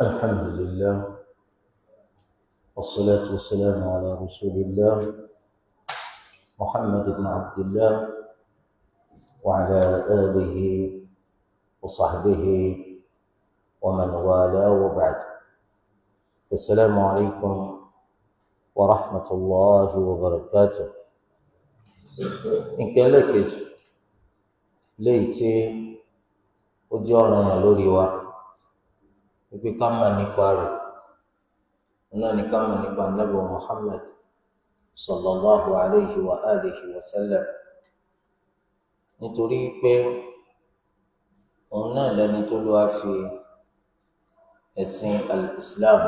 الحمد لله، والصلاة والسلام على رسول الله محمد بن عبد الله وعلى آله وصحبه ومن والاه، وبعد. السلام عليكم ورحمة الله وبركاته. Nǹkan ẹlẹ́ẹ̀kejì léyìí tí ó jẹ́ ọ̀ranyàn lórí wa wípé ká mọ̀ nípa rẹ̀ náà ní ká mọ̀ nípa Ànábì Muhammad sallallahu alayhi wa alihi wa sallam, nítorí pé òun náà lẹni tó ló wá fi ẹ̀sìn al-Islam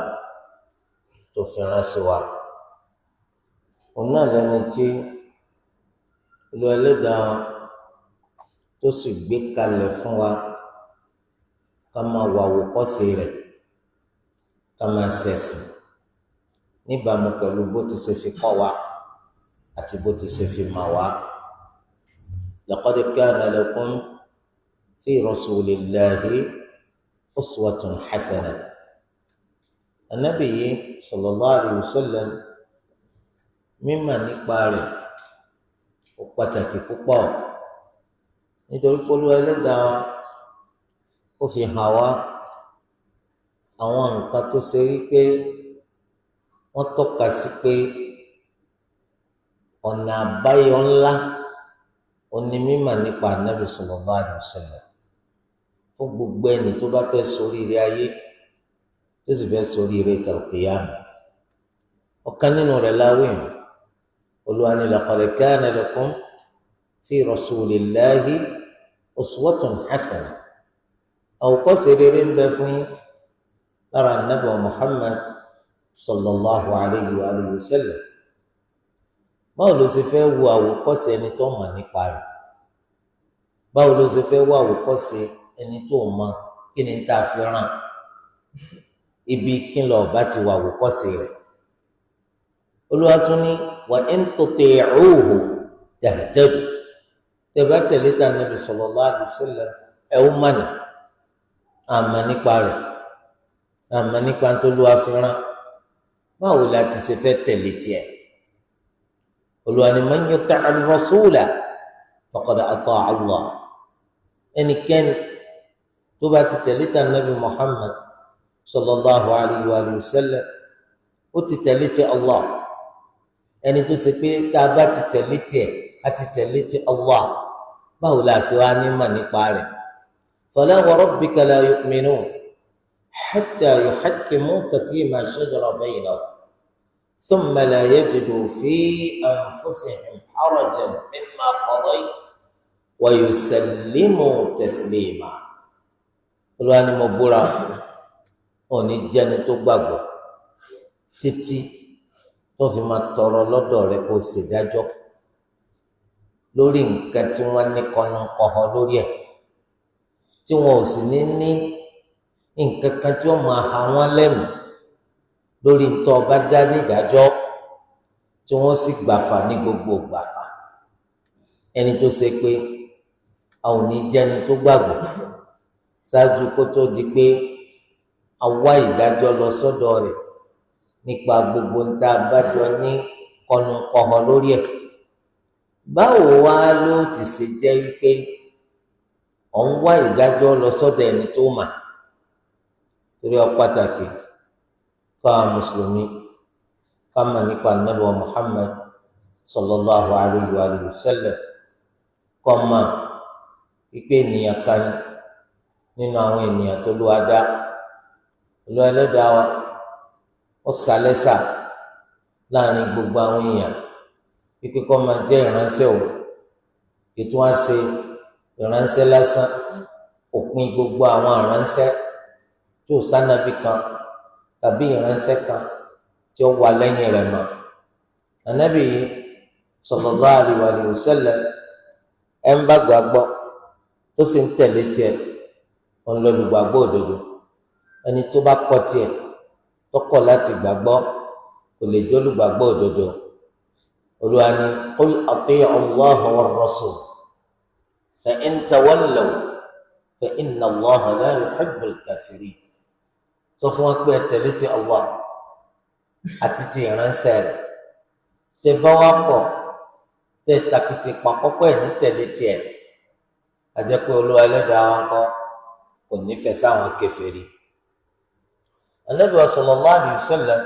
tó fi ránṣẹ́ wa. Òun náà lẹni tí Olúwa Ẹlẹ́dàá tó sì gbé kalẹ̀ fún wa ká máa wà àwòkọ́ṣe rẹ̀, ká máa ṣẹ̀sìn níbàámu pẹ̀lú bó ti ṣe fi kọ́ wa àti bó ti ṣe fi mà wá. Laqad kana lakum fi rasulillahi uswatun hasanah. Ànábì yìí sallallahu alayhi wa sallam, mímọ̀ nípa rẹ̀ ó pàtàkì púpọ̀, nítorí pé Olúwa Ẹlẹ́dàá ó fi hàn wá àwọn nǹkan tó ṣe wípé wọ́n tọ́ka sí pé ọ̀nà àbáyọ ńlá oní mímọ̀ nípa Ànábì sallallahu alaihi wasallam fún gbogbo ẹni tó bá fẹ́ ṣoríire ayé tó sì fẹ́ ṣoríire tàlùkìyàmù. Ọ̀kan nínú rẹ̀ láwìn, Olúwa ní laqad kana lakum fi rasulillahi uswatun hasanah. Àwòkọ́ṣe rere ń bẹ fún lára Ànábì Muhammad sallallahu alayhi wa alihi wa sallam. Báwo ló ṣe fẹ́ wo àwòkọ́ṣe ẹni tó mọ̀ nípa rẹ̀? Báwo ló ṣe fẹ́ wo àwòkọ́ṣe ẹni tó mọ̀ kí ni tá a fi ràn? Ibi kí lọ bá ti wo àwòkọ́ṣe rẹ̀? Olúwa tún ní wa in tuti'uhu tahtadu. Tẹ́ bá tẹ̀lé ta Nabi sallallahu alayhi wa sallam, ẹ̀ ó mọ̀nà. Àmọ́ nípa rẹ̀, àmọ́ nípa tó lù wá fi rán, báwo la ti ṣe fẹ́ tẹ̀lé tiẹ̀? Olúwa ní man yuti'i ar-rasula faqad ata'a Allah. Ẹnikẹ́ni tó bá ti tẹ̀lé ta Nabi Muhammad sallallahu alayhi wa sallam, ó ti tẹ̀lé ti Allah. Ẹni tó ṣe pé tá a bá ti tẹ̀lé tiẹ̀, a ti tẹ̀lé ti Allah. Báwo la ṣe wá ní mà nípa rẹ̀? Fala wa rabbika la yu'minun hatta yuhakkimuka fima shajara baynahum thumma la yajidu fi anfusihim harajan mimma qadayt wa yusallimu taslima. Olúwa ni mo búra, ò ní jẹ́ni tó gbàgbọ́ títí tó fi máa tọrọ lọ́dọ̀ rẹ kó ṣèdájọ́ lórí nǹkan tí wọ́n ní kọ́nùkọ́họ́ lórí ẹ̀, tí wọn ò sì ní ní nǹkan kan tí wọ́n máa ha wọ́n lẹ́nu lórí ntọ́ ọba dá nídàájọ́, tí wọ́n sì gbàfà ní gbogbo gbàfà. Ẹni tó ṣe pé a ò ní jẹ́ni tó gbàgbọ́ ṣáájú kó tó di pé a wá ìdájọ́ lọ sọ́dọ̀ rẹ̀ nípa gbogbo ntá abájọ ní kọ́nùkọ́họ́ lórí ẹ̀. Báwo wá ló ti ṣe jẹ́ wípé ọ̀ ń wá ìdájọ́ lọ sọ́dọ̀ ẹni tó mà? Torí ọ pàtàkì káwa mùsùlùmí ká mọ̀ nípa Ànábì wa Muhammad sallallahu alayhi wa sallam, kọ́ mọ̀ wípé ènìyàn kan nínú àwọn ènìyàn tó lù wá dá. Olúwa Ẹlẹ́dàá wa ó sàlẹ́sà láàrin gbogbo àwọn èèyàn wípé kọ́ máa jẹ́ ìránṣẹ́ òun. Ètò wá ṣe ìránṣẹ́ lásán, òpin gbogbo àwọn ìránṣẹ́ tí ò sànàbí kan tàbí ìránṣẹ́ kan tí ó wà lẹ́yìn rẹ̀ mọ́. Ànábì yìí sallallahu alaihi wa sallam, ẹ̀ ń bá gbàgbọ́ tó sì ń tẹ̀lé tiẹ̀, òun lolùgbàgbọ́ òdodo. Ẹni tó bá kọ̀ tiẹ̀, tó kọ̀ láti gbàgbọ́, kò lè jẹ́ olùgbàgbọ́ òdodo. Olúwa ní qul ati'u Allaha war-rasul fa in tawallaw fa inna Allaha la yuhibbul kafirin. Sọ fún wọn pé ẹ tẹ̀lé ti Allah àti ti ìránṣẹ́ rẹ̀. Tẹ bá wá pọ̀, tẹ tàkìtì pàkọ́pọ̀ ẹ̀ ní tẹ̀lé tiẹ̀, àjẹ́ pé Olúwa ẹlẹ́dàá wọn kọ́ kò nífẹ̀ẹ́ sáwọn kèfèrí. Ànábì sallallahu alaihi wasallam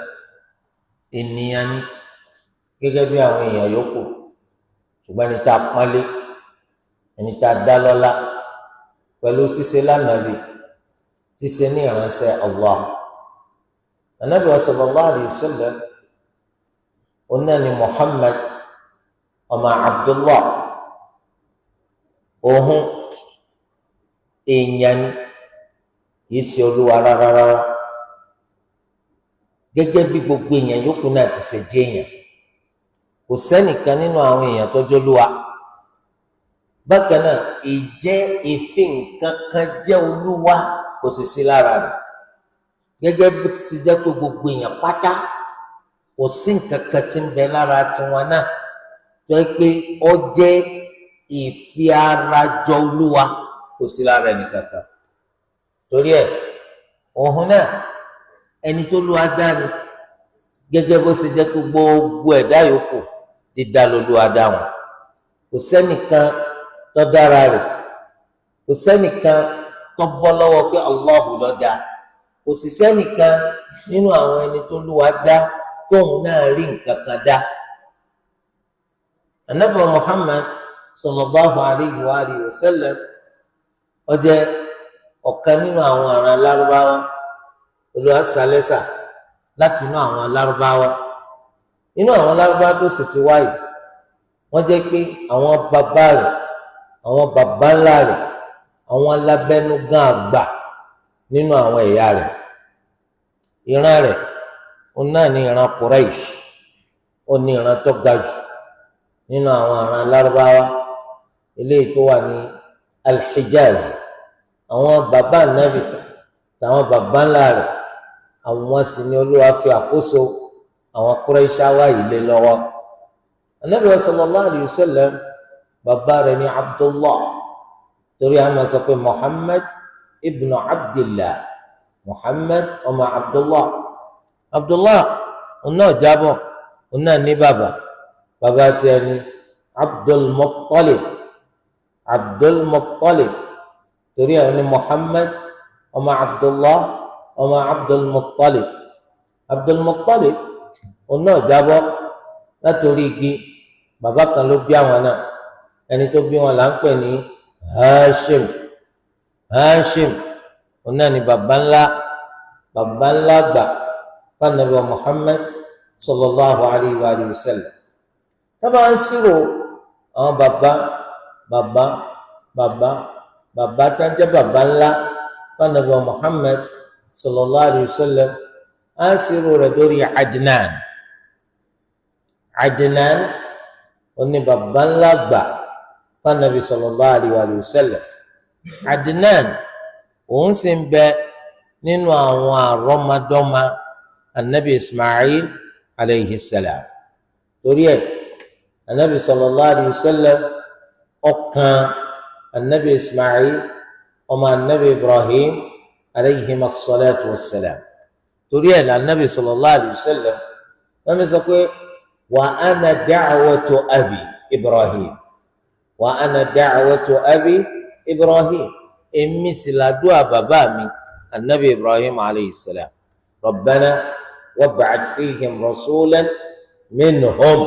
ènìyàn ni gẹ́gẹ́ bí àwọn èèyàn yòókù, ṣùgbọ́n ẹni tá a pọ́nlé, ẹni tá a dá lọ́lá pẹ̀lú ṣíṣe lánàbì, ṣíṣe ní ìránṣẹ́ Allah. Ànábì sallallahu alaihi wasallam oná ni Muhammad ọmọ Abdullah. Òhun èèyàn ni, kìí ṣe olúwa rárá rárá, gẹ́gẹ́ bí gbogbo èèyàn yòókù náà ti ṣe jẹ́ èèyàn. Kò sẹ́nìkan nínú àwọn èèyàn tó jólúwa. Bákan náà, ìjẹ́ ìfi nǹkan kan jẹ́ olúwa kò sì sí lára rẹ̀, gẹ́gẹ́ bí ti ṣe jẹ́ pé gbogbo èèyàn pátá kò sí nǹkan kan tí ń bẹ lára tiwọn náà tó yẹ pé ó jẹ́ ìfi ara jọ olúwa, kò sí lára ẹnìkankan. Torí ẹ̀, òun náà ẹni tó lù á dá ni, gẹ́gẹ́ bó ṣe jẹ́ pé gbogbo ẹ̀dá yòókù dídá lolúwa dá wọn. Kò sẹ́nìkan tó dára rẹ̀, kò sẹ́nìkan tó bọ́ lọ́wọ́ pé Allahu ló dá, kò sì sẹ́nìkan nínú àwọn ẹni tó lù á dá tóun náà rí nǹkan kan dá. Ànábì Muhammad sallallahu alayhi wa alihi wa sallam ó jẹ́ ọ̀kan nínú àwọn ará Lárúbáwá. Olúwa sálẹ́sà láti inú àwọn Lárúbáwá. Inú àwọn Lárúbáwá tó sì ti wáyé, wọ́n jẹ́ pé àwọn bàbá rẹ̀, àwọn bàbá ńlá rẹ̀, àwọn alábẹ́nugan àgbà nínú àwọn ẹ̀yà rẹ̀. Ìran rẹ̀ òun náà ní ìran Quraysh, ó ní ìran tó ga jù nínú àwọn ìran Lárúbáwá eléyìí tó wà ní Al-Hijaz. Àwọn bàbá ànábì tàwọn bàbá ńlá rẹ̀, àwọn sì ni Olúwa fi àkóso àwọn Qurayshawa yìí lé lọ́wọ́. Ànábì sallallahu alayhi wa sallam, bàbá rẹ̀ ní Abdullah, torí a máa sọ pé Muhammad ibn Abdillah, Muhammad ọmọ Abdullah. Abdullah òun náà jábọ̀, òun náà ní bàbá, bàbá tiẹ̀ ní Abdul Muttalib, Abdul Muttalib, torí àwọn ní Muhammad ọmọ Abdullah ọmọ Abdul Muttalib. Abdul Muttalib òun náà jábọ́ látòrí igi, bàbá kan ló bí àwọn náà, ẹni tó bí wọn là ń pè ní Hashim. Hashim òun náà ní bàbá ńlá, bàbá ńlá gbà fanabi Muhammad sallallahu alayhi wa sallam. Tábà ń ṣírò àwọn bàbá bàbá bàbá bàbá tá ń jẹ́ bàbá ńlá fanabi Muhammad sallallahu alayhi wa sallam, á ṣírò rẹ̀ lórí Adnan. Adnan oní bàbá ńlá gbà fanabi sallallahu alayhi wa sallam. Adnan òun sì ń bẹ nínú àwọn àrọ́mọdọ́mọ anabi Ismail alayhi salam. Torí ẹ̀, anabi sallallahu alayhi wa sallam ọ̀kan anabi Ismail ọmọ anabi Ibrahim alayhi as-salatu was-salam. Torí ẹ̀ anabi sallallahu alayhi wa sallam wọ́n mi sọ pé wa ana da'watu abi Ibrahim, wa ana da'watu abi Ibrahim, èmi sì làdúà bàbá mi anabi Ibrahim alayhi salam. Rabbana wab'ath fihim rasulan minhum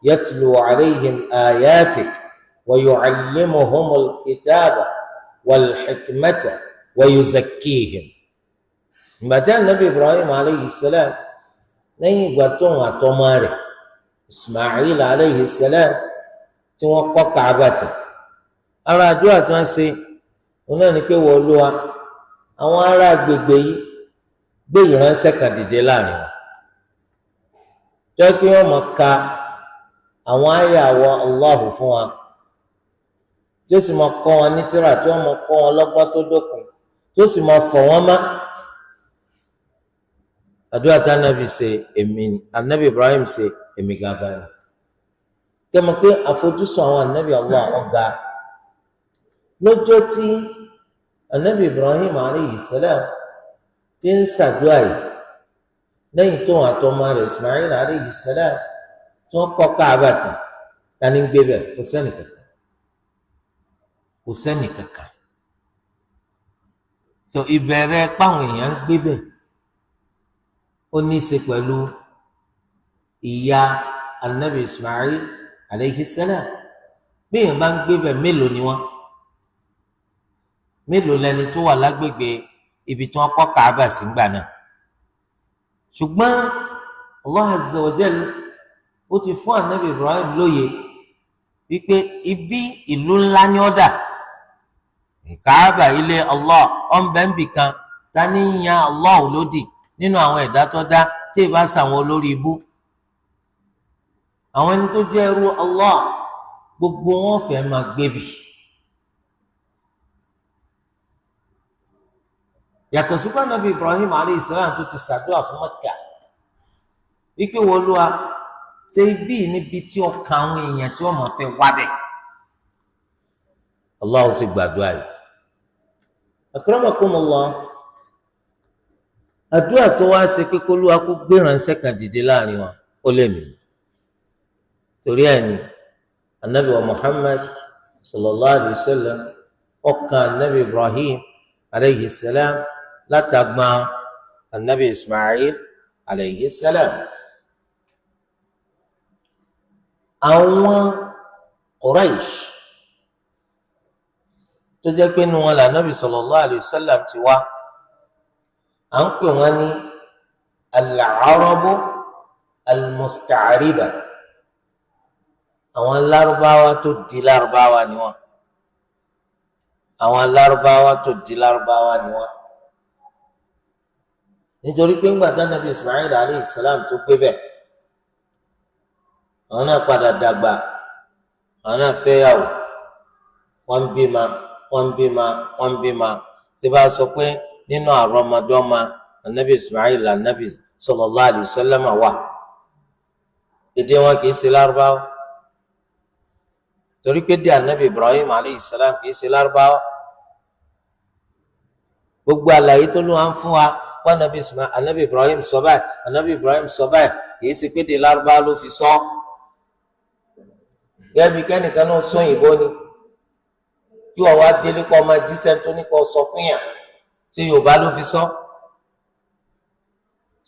yatlu alayhim ayatik wa yu'allimuhum al-kitaba wal-hikmata wa yuzakkihim. Ìgbà tí anabi Ibrahim alayhi salam lẹ́yìn ìgbà tóun àtọmọ rẹ̀ Ismail alayhi salam tí wọ́n kọ́ Kaaba tán, ara àdúrà tí wọ́n ṣe òun náà ni pé wọ́n Olúwa, àwọn ará agbègbè yìí gbé ìránṣẹ́ kan dìde láàrin wọn, jẹ́ pé wọ́n máa ka àwọn àyà àwọn Allahu fún wa, tí ó sì máa kọ́ wọn ní tírà, tí wọ́n máa kọ́ wọn lọ́gbọ́n tó dókun, tí ó sì máa fọ̀ wọ́n mọ́. Àdúrà tí anabi ṣe èmi, anabi Ibrahim ṣe èmi gàgà ni. Kẹ́mi pé àfojúsùn àwọn anabi Allah ọ̀gá lọ́jọ́ tí anabi Ibrahim alayhi salam tí ń ṣàdúrà yìí lẹ́yìn tó àtọmọ rẹ̀ Ismail alayhi salam tí wọ́n kọ́ Káàbà tán, ta ni ń gbé bẹ̀? Kò sẹ́nì kankan, kò sẹ́nì kankan. So ìbẹ̀rẹ̀ páwọn èèyàn ń gbé bẹ̀ ó ní í ṣe pẹ̀lú ìyá anabi Ismail alayhi salam. Bí èèyàn bá ń gbé bẹ̀, mélòó ni wọ́n? Mélòó lẹni tó wà lágbègbè ibi tí wọ́n kọ́ Káàbà sí ńgbà náà? Ṣùgbọ́n Allah azza wa jal ó ti fún anabi Ibrahim lóye wípé ibi ìlú ńlá ni ó dà. Káàbà ilé Allah ọ̀nbẹ̀ǹbì kan, ta ní yan Allah lódì nínú àwọn ẹ̀dá tó dá tí ì bá sàwọn olórí ibú? Àwọn ẹni tó jẹ́ ẹrú Allah, gbogbo wọn fẹ́ máa gbébì. Yàtọ̀ sí pé anabi Ibrahim alayhi salam tó ti ṣàdúrà fún Mẹ́kà wípé wọ́n lọ́wọ́ ṣe ibi níbi tí ọkàn àwọn èèyàn tí wọ́n máa fẹ́ wá bẹ̀. Allah sì gbàdúrà yìí. Akramakumullah, àdúrà tó wá ṣe pé k'Olúwa kó gbé ránṣẹ́ kan dìde láàrin wọn, ó lè mí. Torí ẹ̀ ní anabi wa Muhammad sallallahu alayhi wa sallam ọkàn anabi Ibrahim alayhi salam látàgbọn anabi Ismail alayhi salam. Àwọn Quraysh tó jẹ́ pé inú wọn là anabi sallallahu alayhi wa sallam ti wá, à ń pè wọ́n ní al-Arabu al-musta'riba, àwọn lárúbáwá tó di lárúbáwá ni wọ́n, àwọn lárúbáwá tó di lárúbáwá ni wọ́n. Nítorí pé ńgbà tá nàbí Ismail alayhi salam tó gbé bẹ́ẹ̀, àwọn náà padà dàgbà, àwọn náà fẹ́yàwó, wọ́n bímọ, wọ́n bímọ, wọ́n bímọ. Tí bá sọ pé nínú àrọmọdọ́mọ anabi Ismail anabi sallallahu alayhi wa sallam wà, èdè wọn kì í ṣe lárúbáwá, torí pé dé anabi Ibrahim alayhi salam kì í ṣe lárúbáwá. Gbogbo àlàyé tó ló wá ń fún wa wọn anabi Ibrahim sọ báyìí, anabi Ibrahim sọ báyìí, kì í ṣe pé dé lárúbáwá ló fi sọ. Gẹ́gẹ́ bí kẹ́nìkan náà sọ òyìnbó ni kí wọ́n wá délé kọ́ ọmọ jíṣẹ́ tó ní kó sọ fún yàn tí Yorùbá ló fi sọ.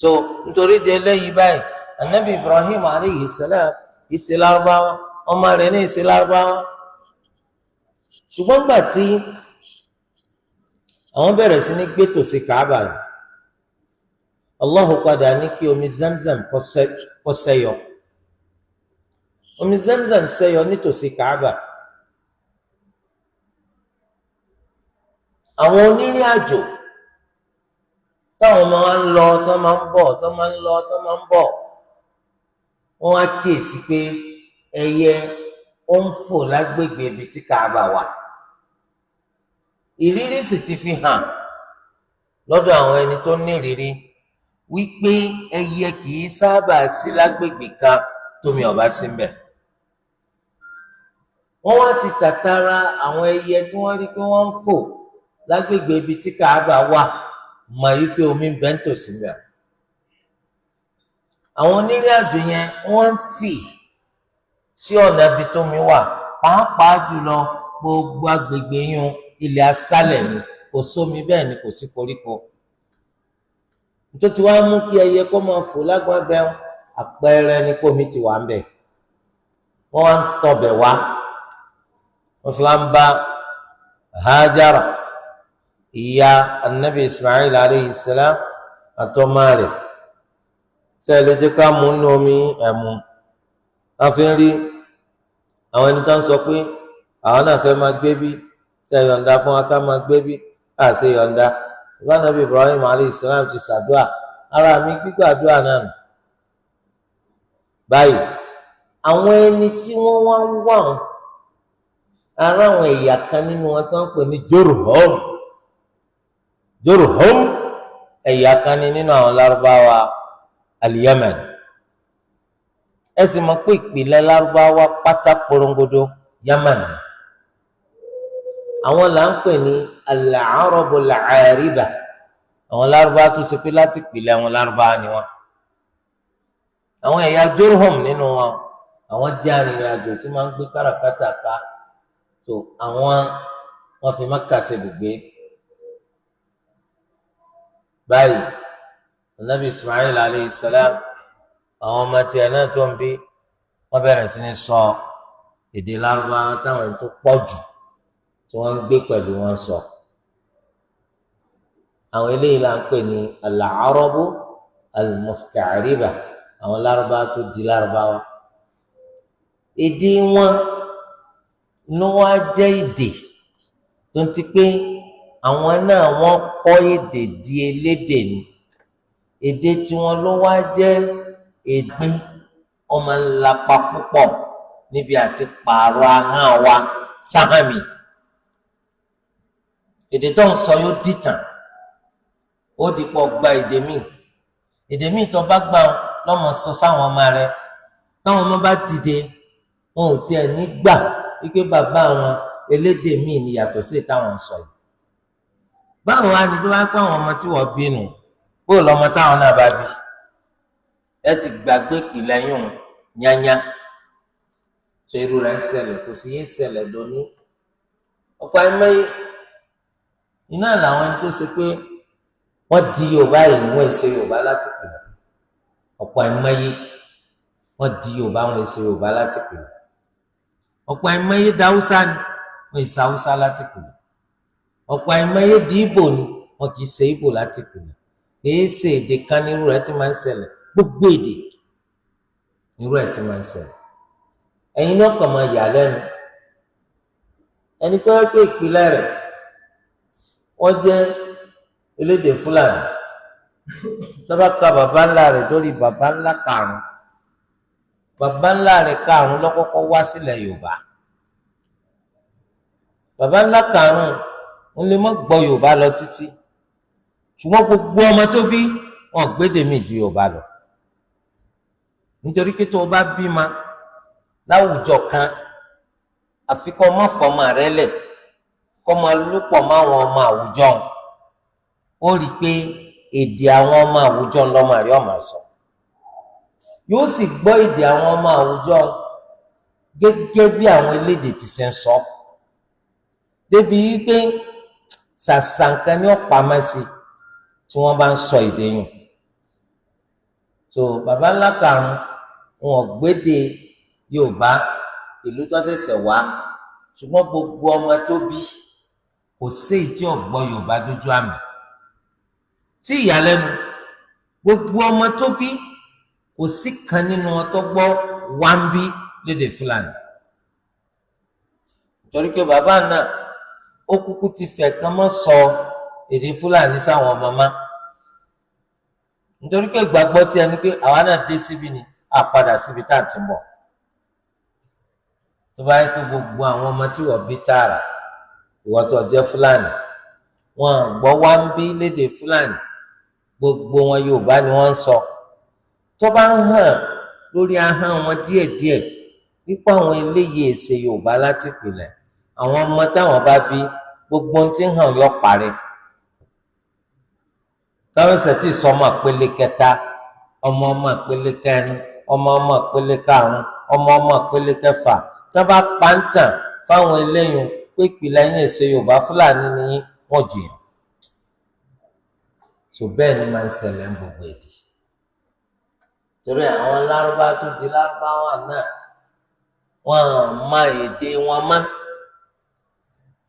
So nítorí de eléyìí báyìí, anabi Ibrahim aleyhi salam ìṣe lárúbáwá, ọmọ rẹ̀ ní ìṣe lárúbáwá. Ṣùgbọ́n gbà tí àwọn bẹ̀rẹ̀ sí ní gbé tòsí Kaaba yìí, Allahu padà ní kí omi Zamzam kó ṣẹ́yọ. Omi Zamzam ṣẹ́yọ nítòsí Kaaba. Àwọn onírìn àjò táwọn máa ń lọ tó máa ń bọ̀ tó máa ń lọ tó máa ń bọ̀, wọ́n á kíyèsí pé ẹyẹ ó ń fò lágbègbè ibi tí Kaaba wà. Ìrírí sì ti fi hàn lọ́dọ̀ àwọn ẹni tó nírìírí wípé ẹyẹ kì í sábà sí lágbègbè kan tómi ọba sí ń bẹ̀. Wọ́n wá ti tàtàrà àwọn ẹyẹ tí wọ́n rí pé wọ́n ń fò lágbègbè ibi tí Kaaba wà mọ̀ yí pé omi ń bẹ nítòsí bẹ̀. Àwọn onírìn àjò yẹn wọ́n ń fì sí ọ̀nà ibi tómi wà, pàápàá jùlọ gbogbo agbègbè yún ilẹ̀ aṣálẹ̀ ni, kò sómi bẹ́ẹ̀ ni kò sí koríko. Tó ti wá mú kí ẹyẹ kó máa fò lágbọ́n bẹ́ẹ̀, àpẹẹrẹ ni kó omi ti wà ń bẹ̀. Wọ́n wá ń tọbẹ̀ wá, wọ́n fi wá ń bá Hajara ìyá anabi Ismail aleyhi salam àtọmọ rẹ̀ sẹ́ẹ̀lì jẹ́ ká mú nínú omi ẹ̀mú. Wọ́n fi ń rí àwọn ẹni tó ń sọ pé àwọn náà fẹ́ máa gbé bí, ṣe yọ̀ǹda fún wa ká máa gbé bí, à ṣe yọ̀ǹda. Ìbá anabi Ibrahim aleyhi salam ti ṣàdúà, ara mi gbígbàdúà náà nù. Báyìí àwọn ẹni tí wọ́n wá ń wá wọn, ara àwọn ẹ̀yà kan nínú wọn tó ń pè ní Jurhum. Jurhum ẹ̀yà kan ní nínú àwọn lárúbáwá al-Yemen. Ẹ sì mọ̀ pé ìpìlẹ̀ lárúbáwá pátá porongodo Yemen. Àwọn là ń pè ní al-Arabu al-Ariba, Àwọn Lárúbáwá tó ṣe pé láti pìlẹ̀ àwọn Lárúbáwá ni wọn. Àwọn ẹ̀yà Jurhum nínú wọn, àwọn jẹ́ arìnrìn-àjò tí máa ń gbé káràkátà ká. Tó àwọn wọn fi Mákà ṣe ibùgbé. Báyìí Anabi Ismail alayhi salam, àwọn ọmọ tiẹ̀ náà tó ń bí, wọ́n bẹ̀rẹ̀ sí ní sọ èdè Lárúbáwá táwọn ẹni tó pọ̀ jù tí wọ́n ń gbé pẹ̀lú wọn sọ. Àwọn eléyìí là ń pè ní al-Arabu al-musta'riba, àwọn Lárúbáwá tó di Lárúbáwá. Èdè wọn ló wá jẹ́ èdè tó ń ti pé àwọn náà wọ́n kọ́ èdè di elédè ni. Èdè tiwọn ló wá jẹ́ èdè ọmọ ńlápa púpọ̀ níbi àti pààrọ̀ ahọ́n wa sáhàmì. Èdè tó ń sọ yóò dìtàn, ó dìpọ̀ gba èdè míì. Èdè míì tó bá gbà lọ́mọ sọ sáwọn ọmọ rẹ, táwọn ọmọ bá dìde wọn ò tiẹ̀ ní gbà wípé bàbá àwọn elédè míì ni yàtọ̀ sí táwọn sọ yìí. Báwo wá ni tó bá pẹ́ àwọn ọmọ tí wọ́n bínú, bó lọ́mọ táwọn náà bá bí? Ẹ ti gbàgbé ìpìlẹ̀ yùn yányá. Tó irú rẹ̀ ń ṣẹlẹ̀, kò sì yé ṣẹlẹ̀ lónìí. Ọ̀pọ̀ ẹ̀mẹ́yì iná làwọn ẹni tó ṣe pé wọ́n di Yorùbá yìí ni wọ́n ṣe Yorùbá láti pìlẹ̀. Ọ̀pọ̀ ẹ̀mẹ́yì wọ́n di Yorùbá, wọ́n ṣe Yorùbá láti pìlẹ̀. Ọ̀pọ̀ ẹ̀mẹ́yì da Haúsá ni wọ́n ṣe Haúsá láti pìlẹ̀. Ọ̀pọ̀ ẹ̀mẹ́yì di Ìgbò ni wọ́n kì í ṣe Ìgbò láti pìlẹ̀. Kì í ṣe èdè kan ní irú rẹ̀ ti máa ń ṣẹlẹ̀, gbogbo èdè irú ẹ̀ ti máa ń ṣẹlẹ̀. Ẹ̀yin náà kàn máa yà lẹ́nu. Ẹni tó yẹ pé ìpìlẹ̀ rẹ̀ wọ́n jẹ́ elédè Fúlàní, tó bá ka bàbá ńlá rẹ̀ lórí bàbá ńlá karùn-ún, bàbá ńlá rẹ̀ karùn-ún lọ́kọ́kọ́ wá sílẹ̀ Yorùbá. Bàbá ńlá karùn-ún ń lè má gbọ́ Yorùbá lọ títí, ṣùgbọ́n gbogbo ọmọ tó bí wọn gbédè míì ju Yorùbá lọ. Nítorí pé tó o bá bímọ láwùjọ kan, àfi kó má fọmọ rẹ lẹ̀ kó máa lúpọ̀ mọ́ àwọn ọmọ àwùjọ, ó rí i pé èdè àwọn ọmọ àwùjọ ńlọmọ rẹ ọmọ sọ. Yóò sì gbọ́ èdè àwọn ọmọ àwùjọ gẹ́gẹ́ bí àwọn elédè ti ṣe ń sọ. Débi wípé ṣàṣàǹkan ní ọ̀pamọ́ sí tí wọ́n bá ń sọ èdè yùn. So baba ńlá karùn-ún wọn gbédè Yorùbá ìlú tó ṣẹ̀ṣẹ̀ wá, ṣùgbọ́n gbogbo ọmọ tó bí kò sí èyí tí ò gbọ́ Yorùbá dójú àmì. Sí ìyàlẹ́nu, gbogbo ọmọ tó bí kò sí kan nínú wọn tó gbọ́ wáńbí lédè Fúlàní. Torí pé bàbá náà ó kúkú ti fẹ̀ kán mọ́ sọ èdè Fúlàní sáwọn ọmọ má. Nítorí pé ìgbàgbọ́ tí ẹni pé àwa náà dé síbi ni a padà síbi tá à ti ń bọ̀. Tó bá yẹ pé gbogbo àwọn ọmọ tí wọ́n bí tààrà, ìwọ tó jẹ́ Fúlàní, wọn gbọ́ wá ń bí lédè Fúlàní, gbogbo wọn Yorùbá ni wọ́n ń sọ. Tó bá ń hàn lórí ahọ́n wọn díẹ̀díẹ̀ wípé àwọn eléyìí èsè Yorùbá láti pìlẹ̀, àwọn ọmọ táwọn bá bí gbogbo ohun tí ń hàn yọ parẹ́. Káwọ́sẹ̀ tí sọmọ àpele kẹta, ọmọ ọmọ àpele kẹrin, ọmọ ọmọ àpele karùn-ún, ọmọ ọmọ àpele kẹfà, tí wọ́n bá pàǹtàn fáwọn eléyìí pé ìpìlẹ̀ yín èsè Yorùbá Fúlàní ni yín, wọ́n jìyàn. So bẹ́ẹ̀ ni máa ń ṣẹlẹ̀ ń gbogbo èdè. Torí àwọn Lárúbá tó di Lárúbáwá náà, wọ́n má èdè wọn má,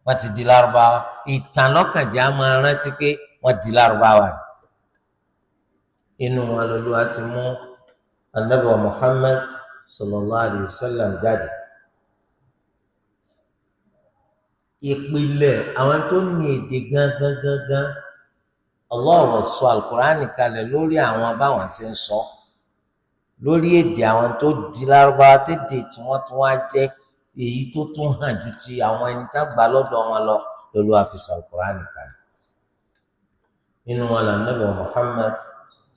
wọ́n ti di Lárúbáwá. Ìtàn lọ́kànjá máa rántí pé wọ́n di Lárúbáwá. Inú wọn lOlúwa ti mú Ànábì Muhammad sallallahu alayhi wa sallam jáde. Ìpìlẹ̀ àwọn tó ní èdè gangan gangan, Allah sọ Al-Qur'ani kalẹ̀ lórí àwọn báwọn ṣe ń sọ, lórí èdè àwọn tó di Lárúbáwá tèdè tí wọ́n tún wá jẹ́ èyí tó tún hàn ju ti àwọn ẹni tá gbà lọ́dọ̀ wọn lọ lOlúwa fi sọ Al-Qur'ani kalẹ̀. Inú wọn là Ànábì Muhammad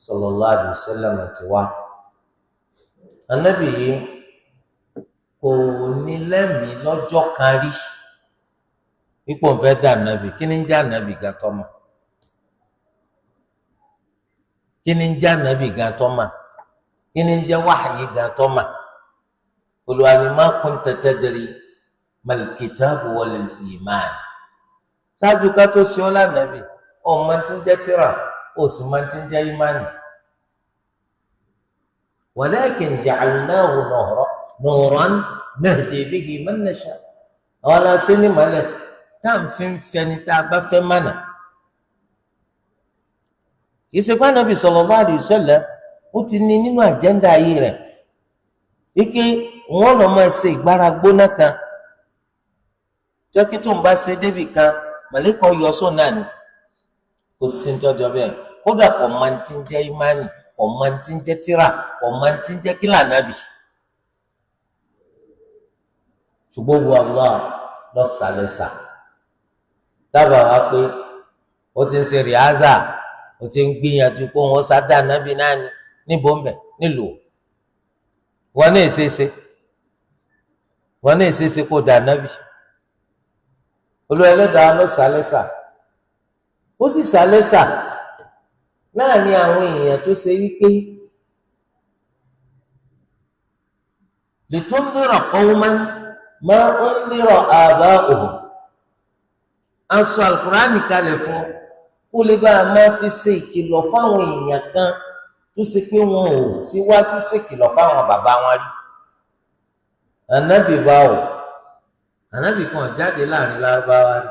sallallahu alayhi wa sallam ti wá. Ànábì yìí kò ní lẹ́mìí lọ́jọ́ kan rí ipò ń fẹ́ dà nàbì. Kí ni ń já nàbì gàtọ́ mọ̀? Kí ni ń jẹ́ ànábì gan tó mà? Kí ni ń jẹ́ wáhàyí gan tó mà? Olúwa ni ma kunta tadri mal kitabu wal iman. Ṣáájú ká tó ṣe ọ́ lánàbì, ọ̀ máa ti ń jẹ́ tírà, ó sì máa ti ń jẹ́ ìmánì. Walakin ja'alnahu nuran nahdi bihi man nasha. Àwọn aláṣẹ ní màlẹ̀ tá à ń fi ń fẹni tá a bá fẹ́ mánà. Ìsìnkú Ànábì sallallahu alaihi wasallam ó ti ní nínú àjẹ́ndà ayé rẹ̀ wípé wọ́n lọ máa ṣe ìgbára gbóná kan, jọ́kí tó ń bá ṣe débì kan màlẹ́kọ̀ yọ sóun náà ni. Kò sí ní tọ́jọ́ bẹ́ẹ̀. Kódà kò máa ti ń jẹ́ ìmánì, kò máa ti ń jẹ́ tírà, kò máa ti ń jẹ́ kílà nábì. Ṣùgbọ́n wo Allah lọ sàlẹ̀sà dábàá wá pé ó ti ń ṣe rìhásà, ó ti ń gbìyànjú pé òun sá dá nábì náà ni. Níbo ń bẹ̀ nílùú wọn náà ṣeéṣe, wọn náà ṣeéṣe kó dá nábì. Olúwa Ẹlẹ́dàá lọ sàlẹ̀sà, ó sì sàlẹ̀sà láàrin àwọn èèyàn tó ṣe wípé litundhira qawman ma undhira aba'uhum. Aṣọ alukurani kalẹ̀ fún kó lè bá a máa fi ṣe ìkìlọ̀ fáwọn èèyàn kan tó ṣe pé wọn ò síwájú ṣèkìlọ̀ fáwọn bàbá wọn rí. Ànábì báwo? Ànábì kan jáde láàrin lárúbáwá rí.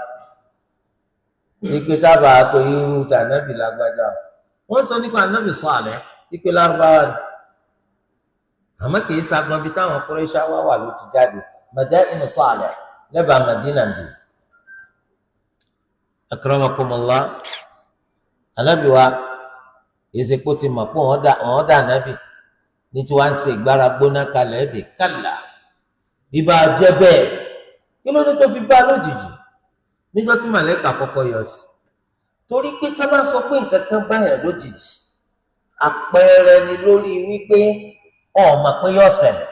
Ike tábà pé irú tànábì lágbájá. Wọ́n sọ nípa ànábì Sálíhù ike lárúbáwá rí. Àmọ́ kì í sagbọn bíi táwọn Kúrẹ́ṣì wá wà ló ti jáde. Madainu Sálíhù lẹ́bàá Madina bì. Akramakumullah. Ànábì wa ìsìnkú ti mọ̀ pé wọ́n dà ànábì ní tí wọ́n á ń ṣe ìgbára gbóná kalẹ̀ ẹ̀dẹ̀ kàlà. Ìbá jẹ́ bẹ́ẹ̀, kí ló dé tó fi bá lójijì níjọ́ tí màlẹ́kà kọ́kọ́ yọ sí? Torí pé tá a bá sọ pé nǹkan kan báyàn lójijì, àpẹẹrẹ ni lórí wípé ọ̀ mọ̀ pé yóò ṣẹlẹ̀.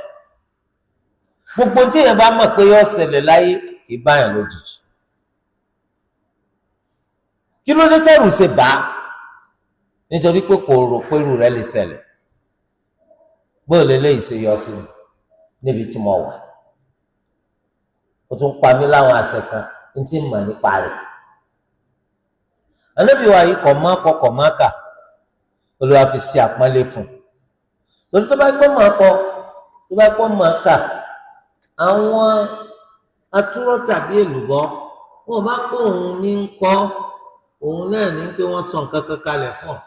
Gbogbo tí èèyàn bá mọ̀ pé yóò ṣẹlẹ̀ láyé kì í báyàn lójijì. Kí ló dé tẹ́rù ṣe bá? Nítorí pé kò rò pé irú rẹ̀ lè ṣẹlẹ̀. Bóòlù eléyìí ṣe yọ sí mi níbi tí mo wà, ó tún pa mí láwọn àṣẹ kan ní tí mọ̀ nípa rẹ̀. Ànábì wa yìí kọ̀ máa kọ kọ̀ máa kà, Olúwa fi ṣe àpọ́nlé fún un. Torí tó bá gbọ́ máa kọ, tó bá gbọ́ máa kà, àwọn atúrọ̀ tàbí èlùbọ́ wọn bá pọ̀ òun ní ń kọ́, òun náà ní pé wọ́n sọ nǹkan kan kalẹ̀ fún un.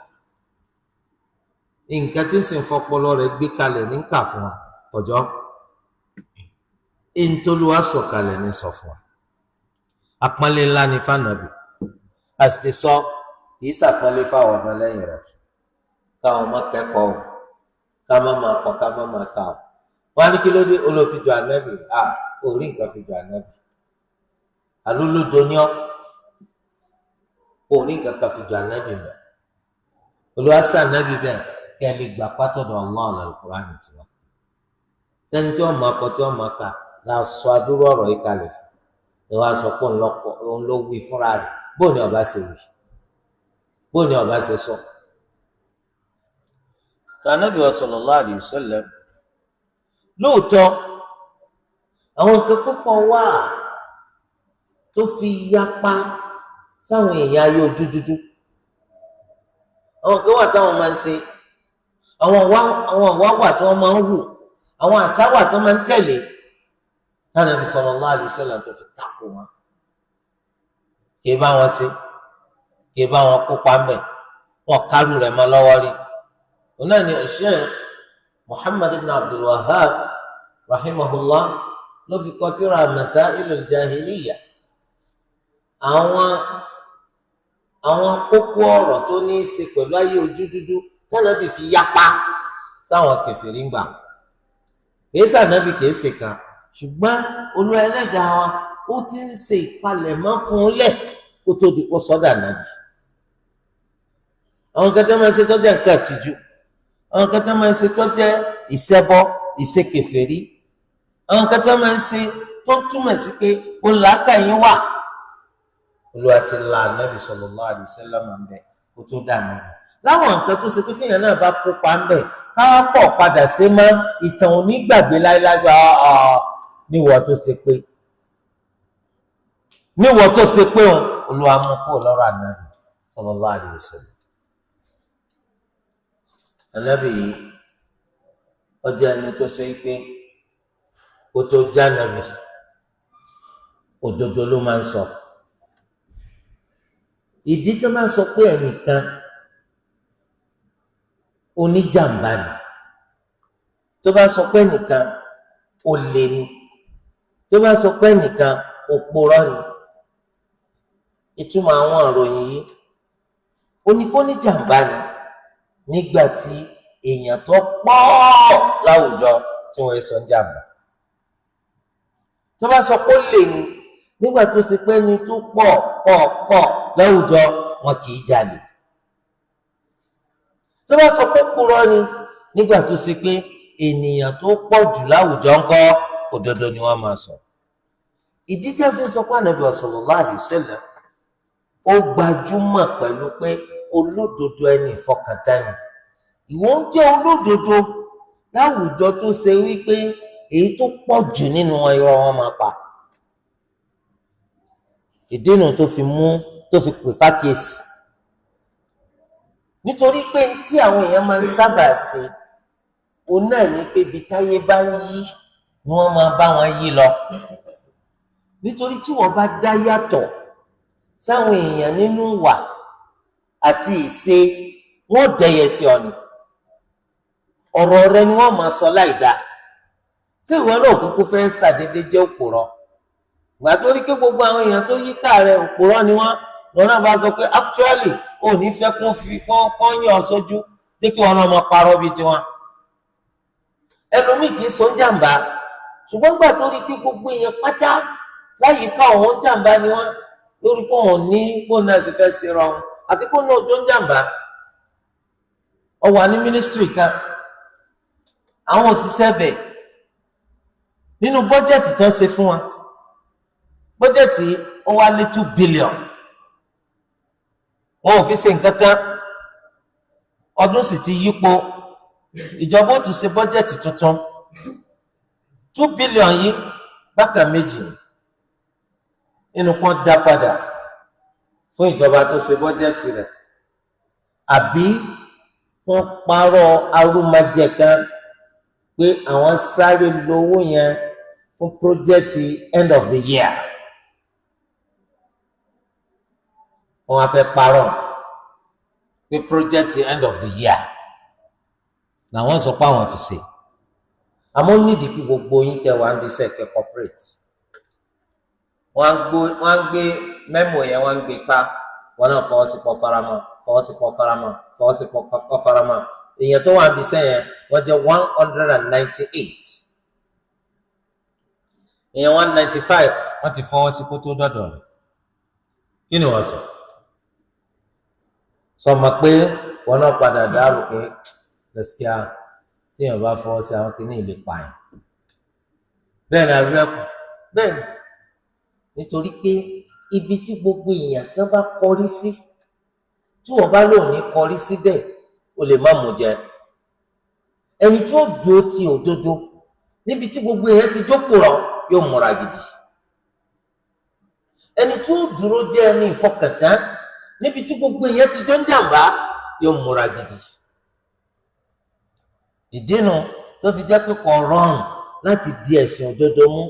Nǹkan tí ń sìn fọpọlọ rẹ̀ gbé kalẹ̀ ní kà fún wa ọjọ́. Ìntolúwa sọ̀kalẹ̀ ní sọ fún wa. Àpọ́nlé ńlá ni fànàbì. A sì ti sọ kì í sàpọ́nlé fáwọn ọmọ lẹ́yìn rẹ̀. Káwọn ọmọ kẹ́kọ̀ọ́ o, ká má máa kọ, ká má máa kà o. Wọ́n á ní kí ló dé olófijọ́ ànábì? À orí nǹkan fi jọ ànábì. Àlólódo ní ọ́, orí nǹkan kan fi jọ ànábì mọ́. Olúwa sá ànábì bẹ́ẹ̀ kí ẹ lè gbà pátọ̀dọ̀ Allah al-Qur'an tiwa. Sẹ́ni tí wọ́n máa kọ tí wọ́n máa kà la sọ adúrú ọ̀rọ̀ yìí kalẹ̀ fún. Ni wọ́n á sọ pé òun ló wí fúnra rẹ̀. Bóò ni ọba ṣe wí? Bóò ni ọba ṣe sọ? Ànábì sallallahu alayhi wa sallam lóòótọ́ àwọn nǹkan púpọ̀ wà tó fi yapa sáwọn èèyàn ayé ojú dúdú. Àwọn kan wà táwọn máa ń ṣe, àwọn ìwà wà tí wọ́n máa ń hù, àwọn àṣà wà tí wọ́n máa ń tẹ̀lé. Ànábì sallallahu alayhi wa sallam tó fi tako wọn. Kì í bá wọn ṣe, kì í bá wọn kópa mbẹ, wọn kárù rẹ̀ mọ́ lọ́wọ́ rí. Òun náà ni Sheikh Muhammad ibn Abdul Wahhab rahimahullah ló fi kọ tírà Masailul Jahiliya. Àwọn kókó ọ̀rọ̀ tó ní í ṣe pẹ̀lú ayé ojú dúdú tánàbì fi yapa sáwọn kèfèrí ń gbà. Kìí sànàbì kìí ṣe kan, ṣùgbọ́n Olúwa Ẹlẹ́dàá wa ó ti ń ṣe ìpalẹ̀mọ́ fún un lẹ̀ kó tó di kó sọ́dà nàbì. Àwọn kan tó máa ń ṣe tó jẹ́ nǹkan àtijú, àwọn kan tó máa ń ṣe tó jẹ́ ìṣẹbọ, ìṣekèfèrí, àwọn kan tó máa ń ṣe tó túmọ̀ sí pé ó làákà yín wà. Olúwa ti la Ànábì sallallahu alaihi wasallam ń bẹ kó tó dà nàbì. Láwọn nǹkan tó ṣe pé tíyẹn náà bá kópa ń bẹ̀ káwá pọ̀ padà ṣe mọ́ ìtàn onígbàgbé láéláé. Níwọ̀ tó ṣe pé, níwọ̀ tó ṣe pé òun Olúwa mú kúrò lọ́rọ̀ Ànábì sallallahu alaihi wasallam. Ànábì yìí ó jẹ́ ẹni tó ṣe pé kó tó já nàbì òdodo ló máa ń sọ. Ìdí tó máa ń sọ pé ẹnìkan oníjàmbá ni, tó bá sọ pé ẹnìkan olè ni, tó bá sọ pé ẹnìkan òpùrọ́ ni, ìtumọ̀ àwọn ìròyìn yìí oníjàmbá ni nígbà tí èèyàn tó pọ̀ láwùjọ tí wọ́n sọ ń jàmbá. Tó bá sọ pé ó lè ní nígbà tó ṣe pé ẹni tó pọ̀ pọ̀ pọ̀ láwùjọ wọn kì í jalè. Tó bá sọ pé purọ́ ni nígbà tó ṣe pé ènìyàn tó pọ̀ jù láwùjọ ńkọ́ òdodo ni wọ́n máa sọ. Ìdí tí a fi sọ pé Ànábì sallallahu alaihi wasallam ó gbajúmọ̀ pẹ̀lú pé olódodo ẹni ìfọkàntán ni. Ìwọ ń jẹ́ olódodo láwùjọ tó ṣe wípé èyí tó pọ̀ jù nínú irọ́ wọn máa pa. Ìdínà tó fi mú tó fi pè fákèsì, nítorí pé tí àwọn èèyàn máa ń sábà ṣe òun náà ní pé ibi táyé bá ń yí ni wọ́n máa bá wọn yí lọ. Nítorí tí wọ́n bá dá yàtọ̀ sáwọn èèyàn nínú ìwà àti ìṣe, wọ́n dẹyẹ sí ọ ni. Ọ̀rọ̀ rẹ ni wọ́n máa sọ láì dáa. Tí ìwọ náà kúkú fẹ́ ṣàdédé jẹ́ òpùrọ́, ìgbà tó rí pé gbogbo àwọn èèyàn tó yíká rẹ òpùrọ́ ni wọ́n, lọ́nà bá sọ pé actually ò ní fẹ́ kó fi kán yàn ọ́ sójú tí kí wọn náà máa parọ́ bíi tiwọn. Ẹlòmíì kì í sọ ń jàǹbá, ṣùgbọ́n gbà tó rí pé gbogbo èèyàn pátá láyìíká òun ń jàǹbá ni wọ́n, lórí pé òun ní kó náà sì fẹ́ ṣe rọrùn àfi kó náà tó ń jàǹbá. Ó wà ní mínísítírì kan, àwọn òṣìṣẹ́ bẹ̀ nínú bọ́jẹ̀tì tó ń ṣe fún wa, bọ́jẹ̀tì ó wá lé 2 billion, wọn ò fi ṣe nǹkan kan. Ọdún sì ti yípo, ìjọba ó tún ṣe bọ́jẹ̀tì tuntun. 2 billion yìí bákan méjì nínú kan dá padà fún ìjọba tó ṣe bọ́jẹ̀tì rẹ̀, àbí wọ́n parọ́ arúmájẹ kan pé àwọn sáré lówó yẹn fún pírójẹ́tì end of the year. Wọ́n á fẹ́ parọ́ pé pírójẹ́tì end of the year làwọn sọ pé àwọn fi ṣe. Àmọ́ nídìí kí gbogbo yín tẹ wá ń bí sẹ́ẹ̀kẹ́ corporate. Wọ́n á gbé mẹ́mò yẹn, wọ́n á gbé ká, wọ́n náà fọwọ́ sí pọ̀ faramọ́, fọwọ́ sí pọ̀ faramọ́, fọwọ́ sí pọ̀ faramọ́. Èèyàn tó wà ń bí sẹ́yìn wọ́n jẹ́ 198, èèyàn 195 wọ́n ti fọwọ́ sí kó tó dọ̀dọ̀ rẹ̀. Kí ni wọ́n sọ? Sọ ma pé wọn náà padà dárò pé lẹ́sìkíá téèyàn bá fọwọ́ sí àwọn kìíní ìlè pààyàn. Bẹ́ẹ̀ ni àbí ẹ̀kọ́? Bẹ́ẹ̀ ni, nítorí pé ibi tí gbogbo èèyàn tí wọ́n bá kọrí sí, tí wọ́n bá lòun ní kọrí síbẹ̀, o lè má mú jẹ. Ẹni tí ó dúró ti òdodo níbi tí gbogbo èèyàn ti jókòó rọ yóò múra gidi. Ẹni tí ó dúró jẹ́ ẹni ìfọkàntán níbi tí gbogbo èèyàn ti jọ ń jàǹbá yóò múra gidi. Ìdínú tó fi jẹ́ pé kò rọrùn láti di ẹ̀sìn òdodo mú.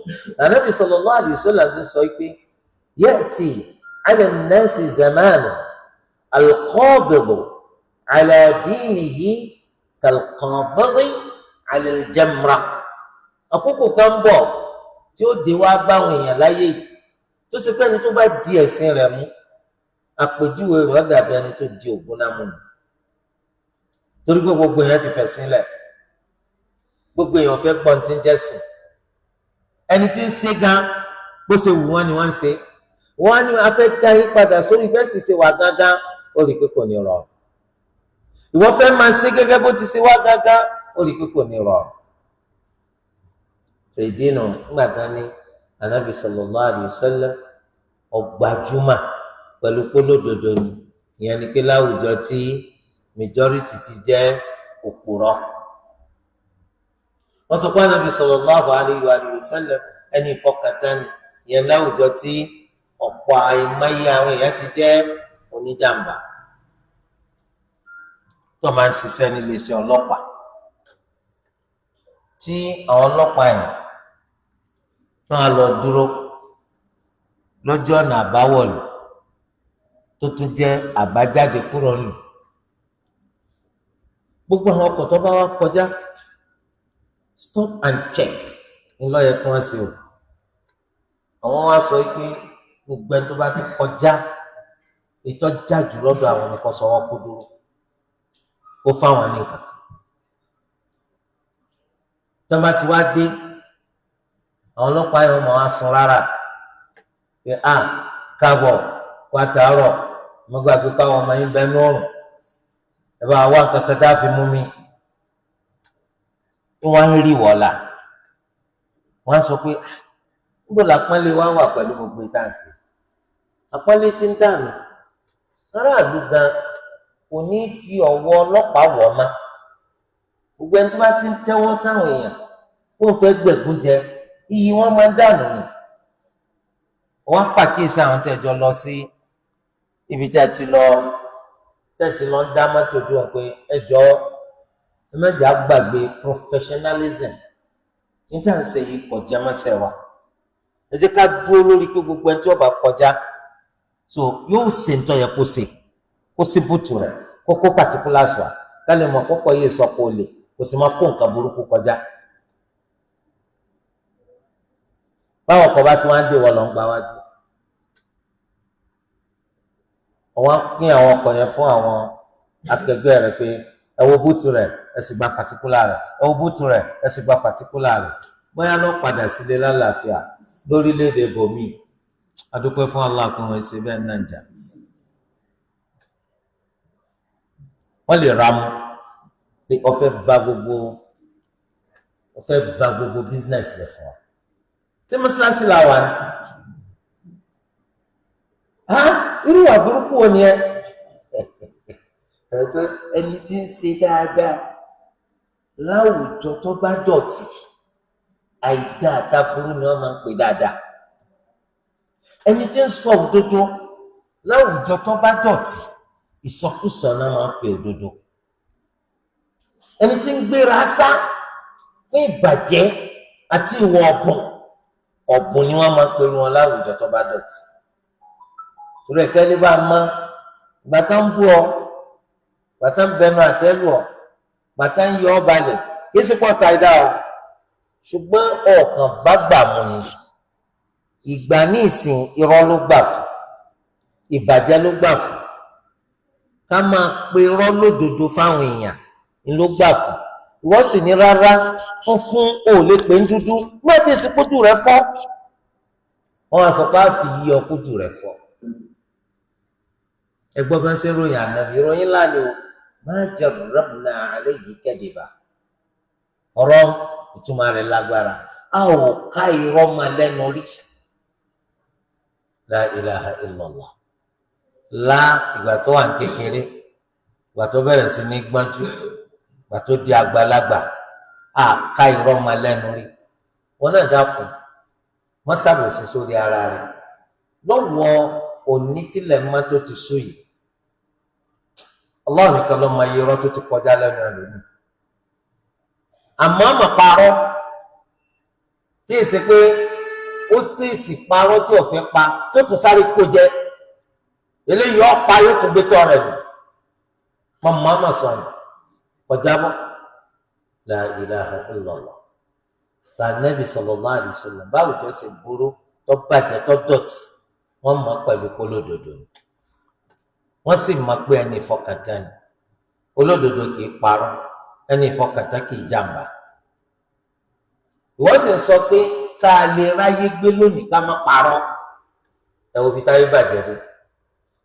Ànábì sallallahu alaihi wasallam sọ pé ya'ti 'ala an-nasi zamanu al-qabidu 'ala dinihi kal-qabidi 'ala al-jamra. Àkókò kan bọ̀ tí ó dé wá báwọn èèyàn láyé yìí tó ṣe pé ẹni tó bá di ẹ̀sìn rẹ̀ mú, àpèjúwe rẹ̀ dàbí ẹni tó di ògùn náà mú ni. Torí pé gbogbo èèyàn ti fẹ̀sìn lẹ̀, gbogbo èèyàn fẹ́ gbọ́n tí ń jẹ́sìn. Ẹni tí ń ṣe gan bó ṣe wù wọ́n ni wọ́n ń ṣe. Wọ́n á ní a fẹ́ dá yín padà sórí bẹ́ẹ̀ sì ṣe wà gángan, ó rí i pé kò ní rọrùn. Ìwọ fẹ́ máa ṣe gẹ́gẹ́ bó ti ṣe wá gángan, ó rí i pé kò ní rọrùn. Ìdínà nígbà tán ní Ànábì sallallahu alaihi wasallam ọgbàjúmà pẹ̀lú kólódodo ni. Ìyẹn ni pé láwùjọ tí majority ti jẹ́ òpùrọ́. Wọ́n sọ pé Ànábì sallallahu alayhi wa sallam ẹni ìfọkàntán yẹn láwùjọ tí ọ̀pọ̀ àìmọye àwọn èèyàn ti jẹ́ oníjàmbá. Tó máa ń ṣiṣẹ́ nílé iṣẹ́ ọlọ́pàá, tí àwọn ọlọ́pàá yẹn tó á lọ dúró lójú ọ̀nà àbáwọ̀lù tó tún jẹ́ àbájáde kúrò nù, gbogbo àwọn ọkọ̀ tó bá wá kọjá stop and check ńlọ yẹ kí wọ́n ṣe o. Àwọn wá sọ pé gbogbo ẹni tó bá ti kọjá ètò jájú lọ́dọ̀ àwọn nìkan sọ wọ́n kó dúró kó fáwọn ní nǹkan kan. Tó bá ti wá dé, àwọn ọlọ́pàá yẹn wọ́n máa sun rárá pé a káàbọ̀ wá tàárọ̀, mo gbàgbé káwọn ọmọ yín bẹ ní ọrùn, ẹ bá wá nǹkan kan tá a fi mú mi. Wọ́n ń rí wọ́lá, wọ́n á sọ pé níbo làpọ́nlé wá wà pẹ̀lú gbogbo ìtànṣe, àpọ́nlé ti ń dànù. Aráàlú gan kò ní fi ọwọ́ ọlọ́pàá wọ̀ ma. Gbogbo ẹni tó bá ti ń tẹ́wọ́ sáwọn èèyàn kó fẹ́ gbẹ̀gún jẹ, iyì wọn máa ń dànù ni. Wọ́n á pàkíyèsí àwọn tẹ̀jọ lọ sí ibi tí a ti lọ tẹ̀tí lọ ń dá mọ́tò dúró pé ẹ jọ̀ọ́ ẹ má jẹ́ á gbàgbé professionalism níta ń ṣe yìí kọjá mọ́sẹ̀ wa. Ẹ jẹ́ ká dúró lórí pé gbogbo ẹni tí ó bá kọjá so yóò ṣe ń tọ́ yẹ kó ṣe, kó sí bùtù rẹ̀, kó kó particulars wá, ká lè mọ̀ kókó yìí sọ kó lè kó sì máa kó nǹkan burúkú kọjá. Báwọn kọ bá tí wọ́n á dé wọ́n lọ ń gba wájú, wọ́n á pín àwọn ọkọ̀ yẹn fún àwọn akẹgbẹ́ rẹ̀ pé ẹ wo bùtù rẹ̀, ẹ sì gba particular rẹ̀, ẹ wo bùtù rẹ̀, ẹ sì gba particular rẹ̀. Bóyá lọ padà sílé lálàáfíà lórílẹ̀‐èdè bòmíì. Adúpẹ́ fún Allah kó wọn ṣe bẹ́ẹ̀ náà jà. Wọ́n lè ra mu pé ọfẹ́ ba gbogbo ọfẹ́ ba gbogbo business lẹ̀ fún wa. Ṣé mọ́ṣáláṣí la wà ní? Irú ìwà burúkú wo ni ẹ? Ẹni tí ń ṣe dáadáa láwùjọ tó bá dọ̀tí, àìdá àtàbúrú ni wọ́n máa ń pè dáadáa. Ẹni tí ń sọ òdodo láwùjọ tó bá dọ̀tí, ìsọkúsọ náà máa ń pè òdodo. Ẹni tí ń gbéra sá fún ìbàjẹ́ àti ìwà ọ̀bùn, ọ̀bùn ni wọ́n máa ń pè wọn láwùjọ tó bá dọ̀tí. Torí ẹ̀kẹ́ ní bá a mọ́, ìgbà tá ń bú ọ, ìgbà tá ń bẹnu àtẹ́lù ọ, ìgbà tá ń yọ ọ balẹ̀, kí sì pọ̀ ṣàìdá o, ṣùgbọ́n ọ̀kan bá gbà mú ni. Ìgbà ní ìsìn irọ́ ló gbà fún, ìbàjẹ́ ló gbà fún, ká máa pe irọ́ lódodo fáwọn èèyàn ni ló gbà fún. Ìwọ sì ní rárá, funfun ò lè pè ń dúdú, má ti sì kójú rẹ fọ́. Wọ́n á sọ pé á fi yí ọ kójú rẹ fọ́. Ẹgbọ́n bá ń ṣe ròyìn ànábì, ìròyìn ńlá ni o. Ma jarrabna alayhi kadiba. Ọ̀rọ̀ ìtumọ̀ rẹ̀ lágbára. A ò ká irọ́ máa lẹ́nu rí. La ilaha illallah. Lá ìgbà tó wà ní kékeré, ìgbà tó bẹ̀rẹ̀ sí ní gbájú, ìgbà tó di àgbàlagbà, a ká irọ́ máa lẹ́nu rí. Wọn náà dákun, wọ́n ṣàbòsí sórí ara rẹ̀. Lọ́wọ́ òní tilẹ̀ mọ́ tó ti sú yìí, Allah nìkan ló máa yẹ irọ́ tó ti kọjá lẹ́nu ẹlòmíì. Àmọ́ àmọ́ parọ́ tí èsì pé ó sì parọ́ tí òfin pa tó tún sáré kó jẹ, eléyìí ọ̀pá yóò tún gbé tọ́ rẹ̀ nù. Mọ́ àmọ́ sọ̀rọ̀ kọjá bọ́. La ilaha illallah. Sànẹ́bì sallallahu alaihi wasallam báwo tó ṣe burú tó bàjẹ́ tó dọ̀tí, wọ́n mọ̀ pẹ̀lú kólódodo ni. Wọ́n sì mọ̀ pé ẹni ìfọkàntán ni. Olódodo kì í parọ́, ẹni ìfọkàntán kì í jàǹbá. Ìwọ sì ń sọ pé tá a lè ráyé gbé lónìí ká má parọ́. Ẹ wo ibi táyé bàjẹ́ dé.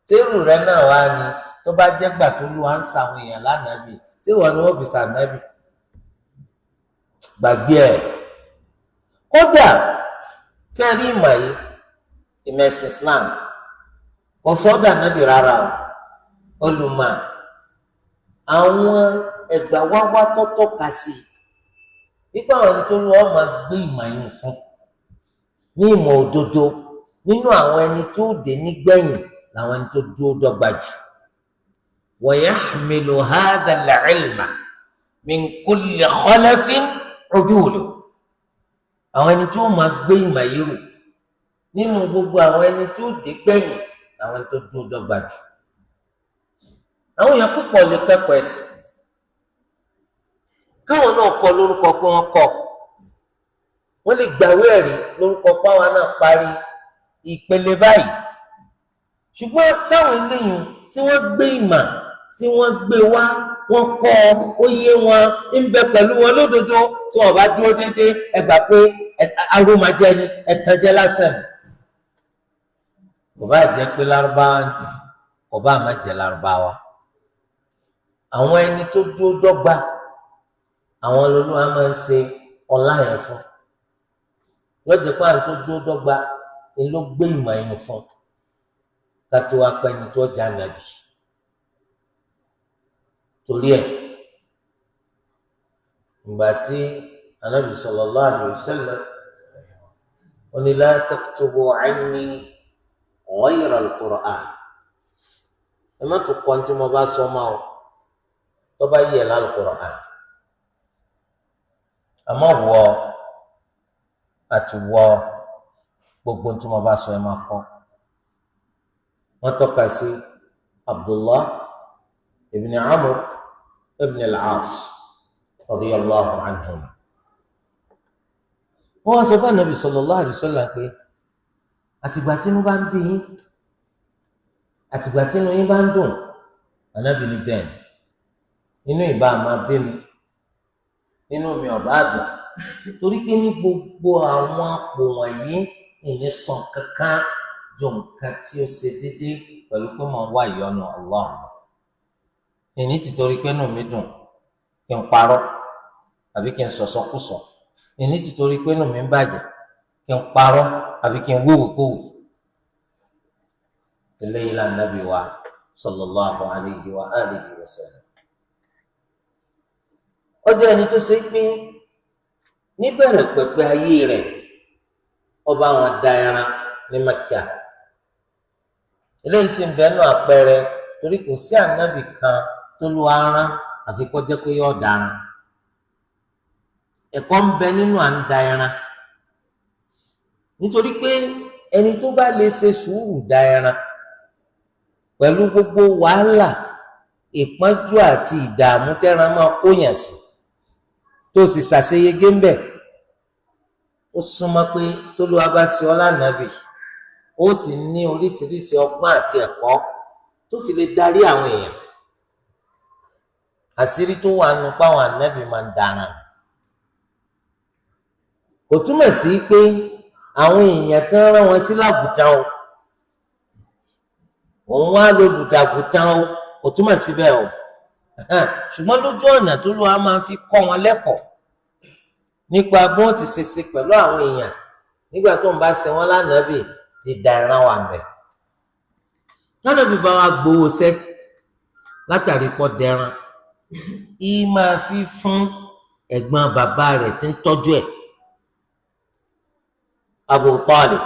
Sẹ́rù rẹ náà wá ni tó bá jẹ́ gbà tó lù wá ń sàwọn èèyàn lánàbì, ṣé ìwọ ni wọ́n fi sànàbì? Gbàgbé ẹ̀. Kódà tí a rí ìmọ̀ yìí, ìmọ̀ ẹ̀sìn Islam kò sọ́dà nábì rárá o. Olùmọ̀ Àwọn ẹgbà wáwá tó tọ́ka sí wípé àwọn ẹni tó lù ọ́ máa gbé ìmọ̀ yìí fún ní ìmọ̀ òdodo nínú àwọn ẹni tó dé nígbẹ̀yìn làwọn ẹni tó dúró dọ́gba jù. Wa yahmilu hadha al-ilma min kulli khalafin udulu. Àwọn ẹni tó máa gbé ìmọ̀ yìí rù nínú gbogbo àwọn ẹni tó dé gbẹ̀yìn làwọn ẹni tó dúró dọ́gba jù. Àwọn èèyàn púpọ̀ lè kẹ́kọ̀ọ́ ẹ̀sìn káwọn náà kọ lórúkọ pé wọ́n kọ́, wọ́n lè gbàwé ẹ̀rí lórúkọ páwọn náà parí ìpele báyìí, ṣùgbọ́n sáwọn eléyìí tí wọ́n gbé ìmọ̀ tí wọ́n gbé wá, wọ́n kọ́ ó yé wọn, ń bẹ pẹ̀lú wọn lódodo, tí wọ́n bá dúró déédéé ẹ gbà pé arómajẹ ni, ẹ̀tànjẹ lásán ni. Kò bá jẹ́ pé lárúbáwá ni, kò bá má jẹ́ lárúbáwá, àwọn ẹni tó dúró dọ́gba àwọn lolúwa máa ń ṣe ọlá yẹn fún. Lọ́jọ́ pé àwọn tó dúró dọ́gba ni ló gbé ìmọ̀ yẹn fún, kátó wá pẹ́ ni tó já nàbì. Torí ẹ̀ ìgbà tí Ànábì sallallahu alaihi wasallam ó ní la taktubu anni ghayra al-Qur'an, ẹ má tún kọ́ ní tí mo bá sọ máa o, tó bá yẹ lal-Qur'an. Àmọ́ wọ àti wọ gbogbo tí mo bá sọ ẹ máa kọ́. Wọ́n tọ́ka sí Abdullah ibn Amr ibn al-As radiyallahu anhuma. Wọ́n wá sọ fún Ànábì sallallahu alaihi wasallam pé àtìgbà tí inú bá ń bí yín, àtìgbà tí inú yín bá ń dùn, Ànábì ní bẹ́ẹ̀ ni inú ìbá máa bí mi, inú mi ọ̀bá dùn, torí pé ní gbogbo àwọn àpò wọ̀nyí ìní sàn kankan ju nǹkan tí ó ṣe déédéé pẹ̀lú pé mò ń wá ìyọ́nú Allah. Ìní ti torí pé inú mi dùn kí n parọ́ àbí kí n sọ̀sọ́kùsọ̀, ìní ti torí pé inú mi ń bàjẹ́ kí n parọ́ àbí kí n wéwèé-kówèé. Eléyìí là nàbí wa sallallahu alayhi wa alihi wa sallam. Ó jẹ́ ẹni tó ṣe pé níbẹ̀rẹ̀ pẹ̀pẹ̀ ayé rẹ̀ ọba àwọn da ẹran ní Mẹ́kà. Eléyìí sì ń bẹ́ẹ̀ nù àpẹẹrẹ, torí kò sí ànábì kan tó lu aràn àfi kó jẹ́ pé yóò daran. Ẹ̀kọ́ ń bẹ nínú à ń da ẹran, nítorí pé ẹni tó bá lè ṣe sùúrù da ẹran pẹ̀lú gbogbo wàhálà, ìpọ́njú àti ìdààmú tẹ́ran máa kóyàn sí, tó sì ṣàṣeyege ń bẹ̀, ó súnmọ́ pé t'Olúwa bá ṣe ọ́ lánàbì, ó ti ní oríṣiríṣi ọgbọ́n àti ẹ̀kọ́ tó fi lè darí àwọn èèyàn. Àṣírí tó wà nù páwọn ànábì máa ń daràn. Kò túmọ̀ sí pé àwọn èèyàn tí wọ́n rán wọn sí làgùtàn o, òun wá lolùdàgùtàn o, kò túmọ̀ síbẹ̀ o. Ṣùgbọ́n lójú ọ̀nà tó lọ́wọ́ a máa fi kọ́ wọn lẹ́kọ̀ọ́ nípa bí wọ́n ti ṣe ṣe pẹ̀lú àwọn èèyàn nígbà tó ń bá ṣe wọ́n lánàbì, dídá ẹran wà mẹ́. Lánàbì bá wa gbowó sẹ́ látàrí pọ́ dẹran, ìyí máa fi fún ẹ̀gbọ́n bàbá rẹ̀ tí ń tọ́jú ẹ̀, Abu Talib.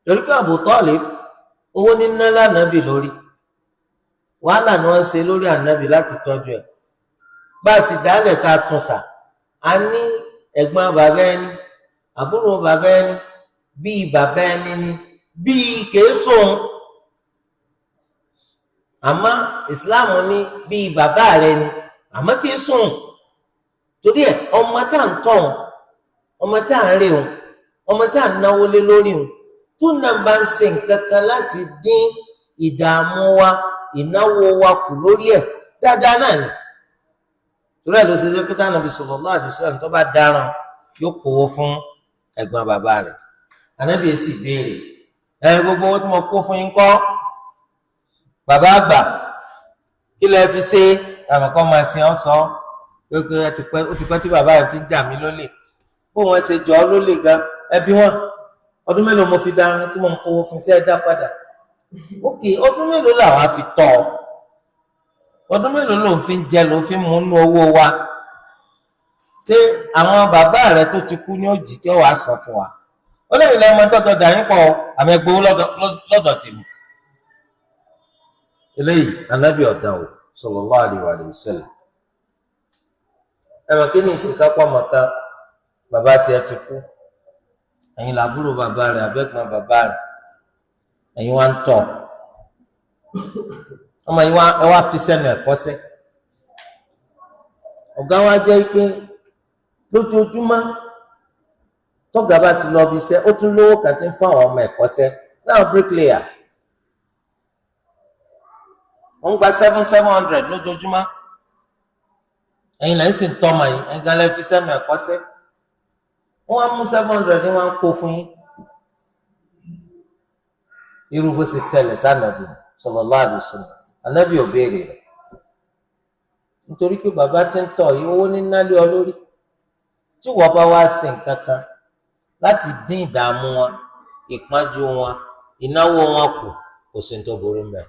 Torí pé Abu Talib owó níná lánàbì lórí, wàhálà ni wọ́n ń ṣe lórí ànábì láti tọ́jú ẹ̀. Bá a sì dálẹ̀ tá a tún sà, a ní ẹ̀gbọ́n bàbá ẹni, àbúrò bàbá ẹni, bíi bàbá ẹni ni, bíi kèésùn. Àmọ́ ìsìláàmù ní bíi bàbá rẹ ni, àmọ́ kèésùn. Torí ẹ̀ ọmọ tá à ń tọ̀ ọ́n, ọmọ tá à ń rí òun, ọmọ tá à ń náwó lé lórí òun, tó náà bá ń ṣe nǹkan kan láti dín ìdààmú wa, ìnáwó wa kù lórí ẹ̀ dáadáa náà ni. Torí ẹ̀ ló ṣe jẹ́ pé Ànábì sallallahu alaihi wasallam tó bá dáràn yóò kówó fún ẹ̀gbọ́n bàbá rẹ̀. Ànábì sì béèrè, ẹ gbogbo owó tí mo kó fún yín kọ́, bàbá àgbà, kí lẹ fi ṣe? Àwọn kan máa sin ọ́ sọ pé ó ti pẹ́ tí bàbá rẹ̀ ti ń jà mí lólè, bó wọn ṣe jọ ọ́ lólè gan, ẹbí wọn ọdún mélòó mo fi dáràn tí mo ń kówó fún sí ẹ dá padà. Ókè, ọdún mélòó làwọn á fi tọ́ ọ? Ọdún mélòó ló ń fi jẹ ló fi mú nú owó wa? Ṣé àwọn bàbá rẹ tó ti kú ní òjì tí ó wàá san fún wa? Ó lẹ́yìn lẹ́yìn máa tọ́jọ́ dà yín pọ̀ àmì ẹgbẹ́ lọ́dọ̀ tèmi. Eléyìí anábì ọ̀dàn o sallallahu alaihi wa sallam. Ẹ̀rọ kí ni ìsìnkápọ̀ mọ̀ká bàbá tiẹ̀ ti kú, ẹ̀yin làbúrò bàbá rẹ̀ abẹ́gbọ̀n bàbá rẹ̀, ẹ̀yin wá ń tọ̀ ọmọ yìí ẹ wá fi sẹ́nu ẹ̀kọ́ sẹ́. Ọ̀gá wa jẹ́ pé lójoojúmọ́ tọ́gà bá ti lọ bí iṣẹ́, ó tún lówó kan tí ń fún àwọn ọmọ ẹ̀kọ́ sẹ́ náà, bricklayer. Ó ń gba 700 lójoojúmọ́. Ẹ̀yin lẹ́yìn sì ń tọ́ ọmọ yìí, ẹ̀yin gan lẹ́ fi sẹ́nu ẹ̀kọ́ sẹ́. Wọ́n á mú 700 ní wọ́n á kó fún yín. Irú bó ṣe ṣẹlẹ̀ sànàbì sallallahu alaihi wasallam, ànábì ò béèrè rẹ̀ nítorí pé bàbá ti ń tọ̀ yìí, owó ní nálé ọ lórí. Tí wọ́n bá wá ṣe nǹkan kan láti dín ìdààmú wọn, ìpọ́njú wọn, ìnáwó wọn kù, kò sí ní tó burú mẹ́.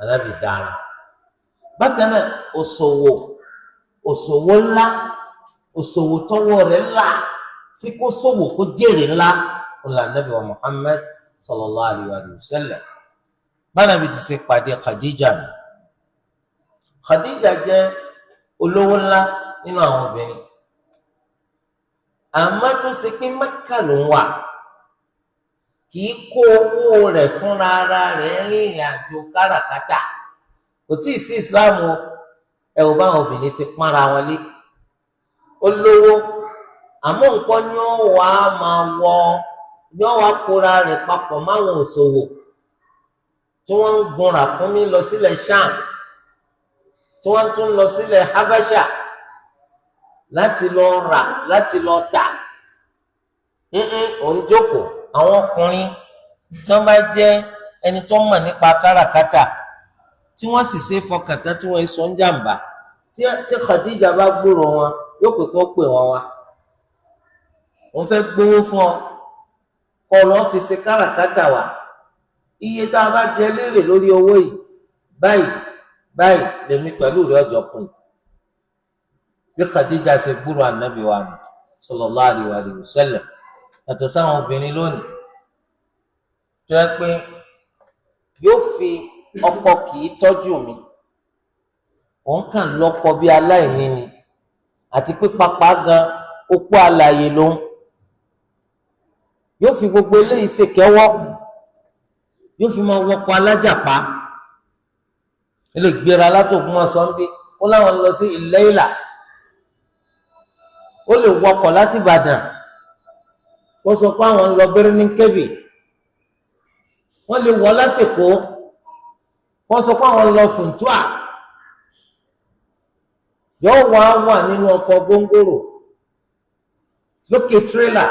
Ànábì dára. Bákan náà, òṣòwò òṣòwò ńlá, òṣòwò tọwọ́ rẹ̀ ńlá tí kò ṣòwò kó jèrè ńlá ọ̀là ànábì wa Muhammad sallallahu alaihi wa sallam. Bánabi ti ṣe pàdé Khadija nù. Khadija jẹ́ olówó ńlá nínú àwọn obìnrin, àmọ́ tó ṣe pé Mẹ́kà ló ń wà, kì í kó owó rẹ̀ fúnra ara rẹ̀ rìnrìn àjò káràkátà. Kò tí ì sí Islam o. Ẹ wò báwọn obìnrin ṣe pọ́nra wọn lé. Olówó, àmọ́ nǹkan ni ó wà á máa wọ, ni ó wà á kóra rẹ̀ papọ̀ máwọn òṣòwò tí wọ́n ń gun ràkúnmí lọ sílẹ̀ Sham, tí wọ́n tún lọ sílẹ̀ Habasha láti lọ rà, láti lọ tà. Òun jókòó. Àwọn ọkùnrin tí wọ́n bá jẹ́ ẹni tó mọ̀ nípa káràkátà, tí wọ́n sì ṣe fọkàntán, tí wọ́n sọ ń jàǹbá, tí Khadija bá gbúrò wọn, yóò pè kó pè wọ́n wá. Òun fẹ́ gbowó fún ọ kọ́ lọ́ọ́ fi ṣe káràkátà wá. Iye tá a bá jẹ lérè lórí owó yìí, báyìí báyìí lèmi pẹ̀lú rẹ̀ ọjọ́ pin. Bí Khadija ṣe gbúrò ànábì wa nù sallallahu alaihi wa sallam. Yàtọ̀ sáwọn obìnrin lónìí tó yẹ pé yóò fi ọkọ kì í tọ́jú mi, òun kàn lọ́kọ bí aláìní ni, àti pé pápá gan opó alààyè lòun, yóò fi gbogbo eléyìí ṣèkẹ́wọ́, yóò fi máa wọkọ̀ alájàpá. Ó lè gbéra látòkùn mọ́ sọ́ńdé, ó láwọn lọ sí Ilé-Ìlà. Ó lè wọkọ̀ láti Ìbàdàn, ó sọ pé àwọn ń lọ Birnin Kebbi. Wọ́n lè wọ̀ láti Èkó, wọ́n sọ pé àwọn ń lọ Funtua. Yóò wá wà nínú ọkọ̀ góńgòrò lókè tírélà,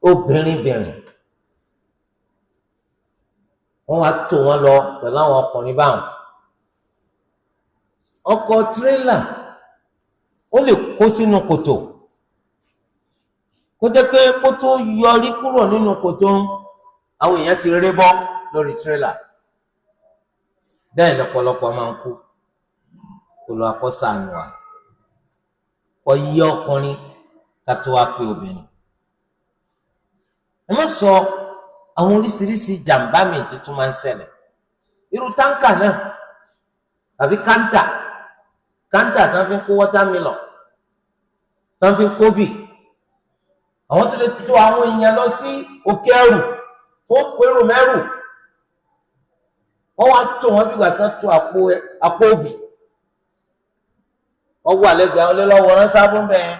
obìnrin bìnrin. Wọ́n wá tò wọ́n lọ pẹ̀lú àwọn ọkùnrin báwọn. Ọkọ̀ tírélà ó lè kó sínú kòtò, kó jẹ́ pé kó tó yọrí kúrò nínú kòtò, àwọn èèyàn ti ré bọ́ lórí tírélà. Bẹ́ẹ̀ lọ́pọ̀lọpọ̀ máa ń kú. Kó lọ akọ́sàánù wa. Kọ́ yí ọkùnrin ká tó wá pé obìnrin. Ẹ má sọ àwọn oríṣiríṣi jàǹbá mi tuntun máa ń ṣẹlẹ̀. Irú táǹkà náà àbí káńtà, káńtà tí wọ́n fi ń kó watermelon, tí wọ́n fi ń kó bì, àwọn tó lè tó àwọn èèyàn lọ sí òkè ẹrù tó pérò mẹ́rù, wọ́n wá tó wọn bí gbàtàn tó àpò òbí. Wọ́n wà lẹ́gbẹ̀ẹ́ àwọn olólọ́wọ́ rán sábọ́ bẹ́ẹ̀,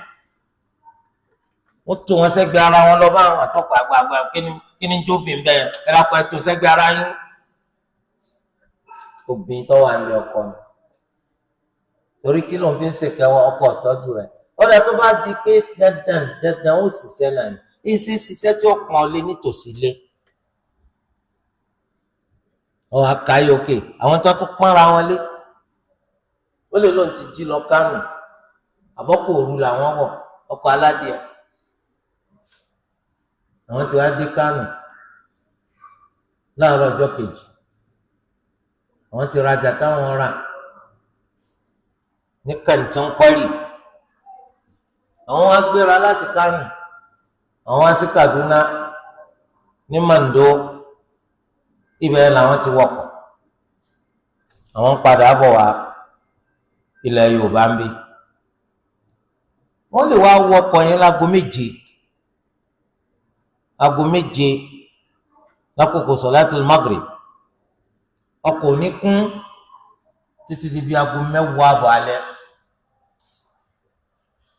wọ́n tó wọn sẹ́gbẹ̀ẹ́ ara wọn lọ bá àwọn àtọ́kọ̀ àgbààgbà. Kíni tó bì ń bẹ́ẹ̀? Ẹ lápò ẹ̀ tó sẹ́gbẹ̀ẹ́ ara yín. Obìnrin tó wà ní ọkọ ni, torí kí ló ń fi ń ṣèkẹwọ ọkọ ìtọ́jú rẹ̀? Ọ̀dà tó bá di pé dandan dandan ó ṣiṣẹ́ náà ni, ìṣe ṣiṣẹ́ tí ó pọn lé nítòsí lé ọ àkàyòkè. Àwọn tó tún pọ́nra wọn lé, ó lè lóun ti jí lọ Kánò, àbọ̀kọ̀ òru làwọn wọ̀, ọkọ̀ aládìẹ. Àwọn tí wàá dé Kánò láàárọ̀ ọjọ́ kejì, Àwọn ti rajà táwọn rà ní kàǹtàǹkọ́rì. Àwọn wá gbéra láti Kánò, àwọn wá sí Kaduna ní Mando, ibẹ̀ làwọn ti wọkọ̀. Àwọn ń padà bọ̀ wá ilẹ̀ Yorùbá ń bí. Wọ́n lè wá wọkọ̀ yẹn láago méje, aago méje lákòókò sọ̀látul Maghrib. Ọkọ̀ ò ní kún títí di bí aago 10:30 alẹ́.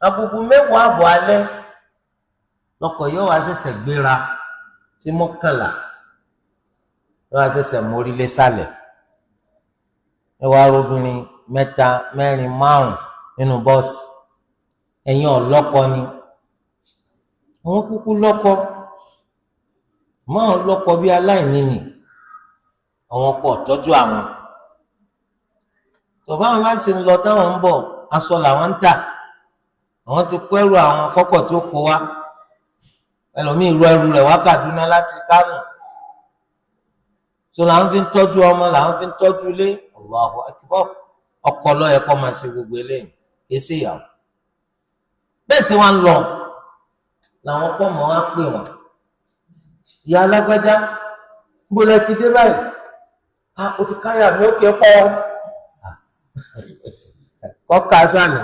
Agogo 10:30 alẹ́ lọkọ̀ yóò wá ṣẹ̀ṣẹ̀ gbéra sí 11, yóò wá ṣẹ̀ṣẹ̀ mórílé sálẹ̀. Ẹ wá robìnrin 3, 4, 5 nínú bọ́ọ̀sì. Ẹ̀yin ọ̀lọ́kọ ni, àwọn kúkú lọ́kọ, máa lọ́kọ bí aláìní ni, àwọn ọkọ tọ́jú àwọn. Tọ́ba àwọn bá sì ń lọ táwọn ń bọ̀, aṣọ làwọn ń tà, àwọn ti kó ẹrù àwọn fọ́kọ̀ tó kó wá. Ẹlòmíì ru ẹrù rẹ̀ wá Kaduna láti Kánò. Tó làwọn fi ń tọ́jú ọmọ, làwọn fi ń tọ́jú ilé. Allahu Akbar. Ọkọ ló yẹ kó máa ṣe gbogbo eléyìí, kì í ṣe ìyàwó. Bẹ́ẹ̀ sì wá ń lọ làwọn kọ́ mọ́ wá pè wọ́n. Ìyá alágbájá, gbọ́dọ̀ ti dé báyìí? A ò ti káyà mi ó kẹ́ pọ́. Kọ́ka sànà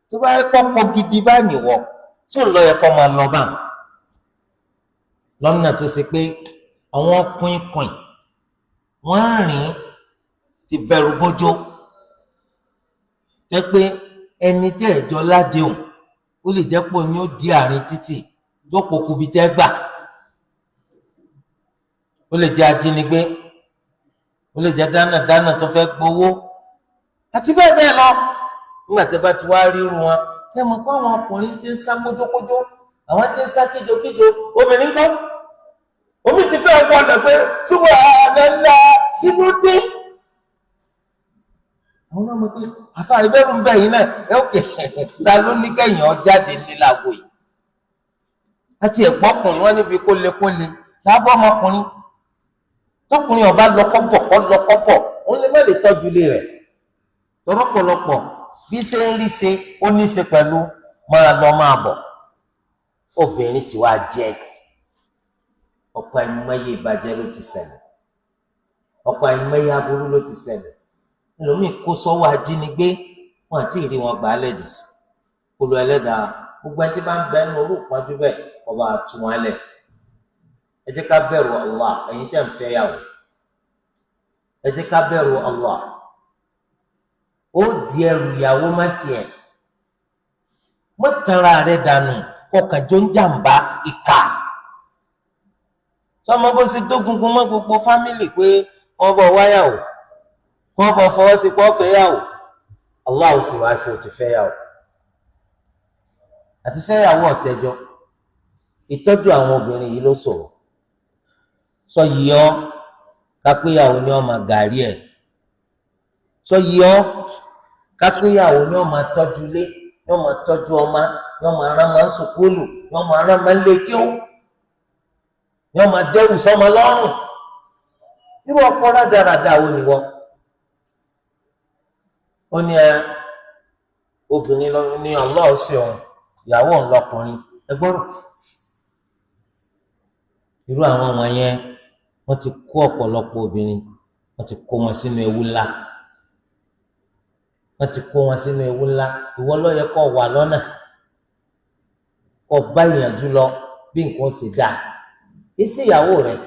tó bá yẹ kọ́kọ́ gidi bá nìwọ̀ tó lọ yẹ kọ́ máa lọ bá lọ́nà tó ṣe pé àwọn kùnkùn wọ́n rìn ti bẹ̀rù bójó, jẹ́ pé ẹni tí ẹ̀jọ́ ládéhùn ó lè jẹ́ pé òun yóò di àárín títì tó kókó bí tẹ́ gbà. Ó lè jẹ́ ajínigbé, ó lè jẹ́ dánadáná tó fẹ́ gbowó àti bẹ́ẹ̀ bẹ́ẹ̀ lọ. Nígbà tí a bá ti wá ríru wọn, ṣé mo kọ́ àwọn ọkùnrin tí ń sá kójókójó, àwọn tí ń sá kíjokíjo, obìnrin kọ́ omi ti fẹ́ wọlé pé túbọ̀ àlẹ́lá kí ló dé? Àwọn ọmọ pé àfa ìbẹ̀rù ń bẹ̀ yín náà, ẹ ó kè ta ló ní kẹ́yìn ọ jáde níláàgò yìí? Àti ẹ̀gbọ́kùnrin wọn níbi kólékólé lábọ́ ọmọkùnrin tọkùnrin ọba lọkọ́bọ̀ kọ́ lọkọ́bọ̀, òun lè má lè tọ́jú ilé rẹ̀. Tọ́rọ́pọ̀lọpọ̀ bí ṣe ń rí ṣe ó ní ṣe pẹ̀lú máa lọ máa bọ̀. Obìnrin tí wàá jẹ́ ọ̀pọ̀ àìmọye ìbàjẹ́ ló ti ṣẹlẹ̀, ọ̀pọ̀ àìmọye aburú ló ti ṣẹlẹ̀. Ẹlòmíì kó sọ́wọ́ ajínigbé, wọn àti ìrí wọn gbà á lẹ́dì sí. Olú ẹlẹ́dàá gbogbo ẹni tí bá ń bẹ nínú orú ìpọ́njú bẹ́ẹ̀ kó bá tú wọn lẹ̀. Ẹ jẹ́ ká bẹ̀rù Allah, ẹ̀yin tẹ́ ń fẹ́ yàwó. Ẹ jẹ́ ká bẹ̀rù Allah. Ó di ẹrù ìyàwó má tiẹ̀. Má tanra rẹ̀ dànù, kọkàn jó ń jàǹbá ìkà. Sọmọ bó ṣe dógungun mọ́ gbogbo fámìlì pé wọ́n bọ̀ wáyàwó, wọ́n bọ̀ fọwọ́ sí pé wọ́n fẹ́ yàwó. Allah sì wá sí o ti fẹ́ yàwó. Àti fẹ́ yàwó ọ̀tẹ́jọ́. Ìtọ́jú àwọn obìnrin yìí ló ṣòro. Sọ yìí ọ́ kápéyàwó ni wọ́n máa gàrí ẹ̀. Sọ yìí ọ́ kápéyàwó ni wọ́n máa tọ́jú ilé, ni wọ́n máa tọ́jú ọmọ, ni wọ́n máa rán máa ń sùkúlù, ni wọ́n máa rán máa ń lé kíó, ni wọ́n máa dẹ́rù sọ́mọ lọ́rùn. Irú ọkọ rádaràda wo ni wọ́n? Ó ní ẹ obìnrin ní Allah sí òun, ìyàwó òun lọkùnrin. Ẹ gbọ́rọ̀. Irú àwọn ọmọ yẹn wọ́n ti kó ọ̀pọ̀lọpọ̀ obìnrin, wọ́n ti kó wọn sínú ewu ńlá. Wọ́n ti kó wọn sínú ewu ńlá. Ìwọ ló yẹ kó wà lọ́nà, kó bá ìyànjú lọ bí nǹkan ṣe dáa. Kì í ṣe ìyàwó rẹ̀.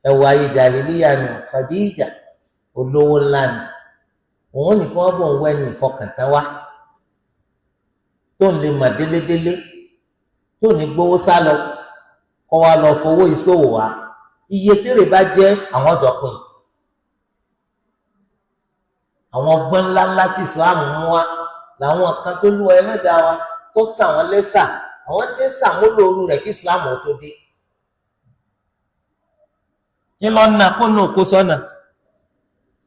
Ẹ wo ayé jàhílíyà ni Khadija, olówó ńlá ni. Òun nìkan wọ́n bọ̀ ń wẹ́ ní ìfọkàntán wá tó ń lè mà délédélé, tó ní gbowó sá lọ, kọ́ wa lọ fowó ìṣòwò wa. Iye tèrè bá jẹ́ àwọn ọ̀dọ́ pin. Àwọn ọgbọ́n ńláńlá tí Islam mú wa làwọn kan tó lù ẹlẹ́dàá wa tó sà wọ́n lẹ́sà, àwọn tí ń sàmúlò òru rẹ̀ kí Islam ó tó dé. Kí lọ́nà kó nù kó sọ́nà.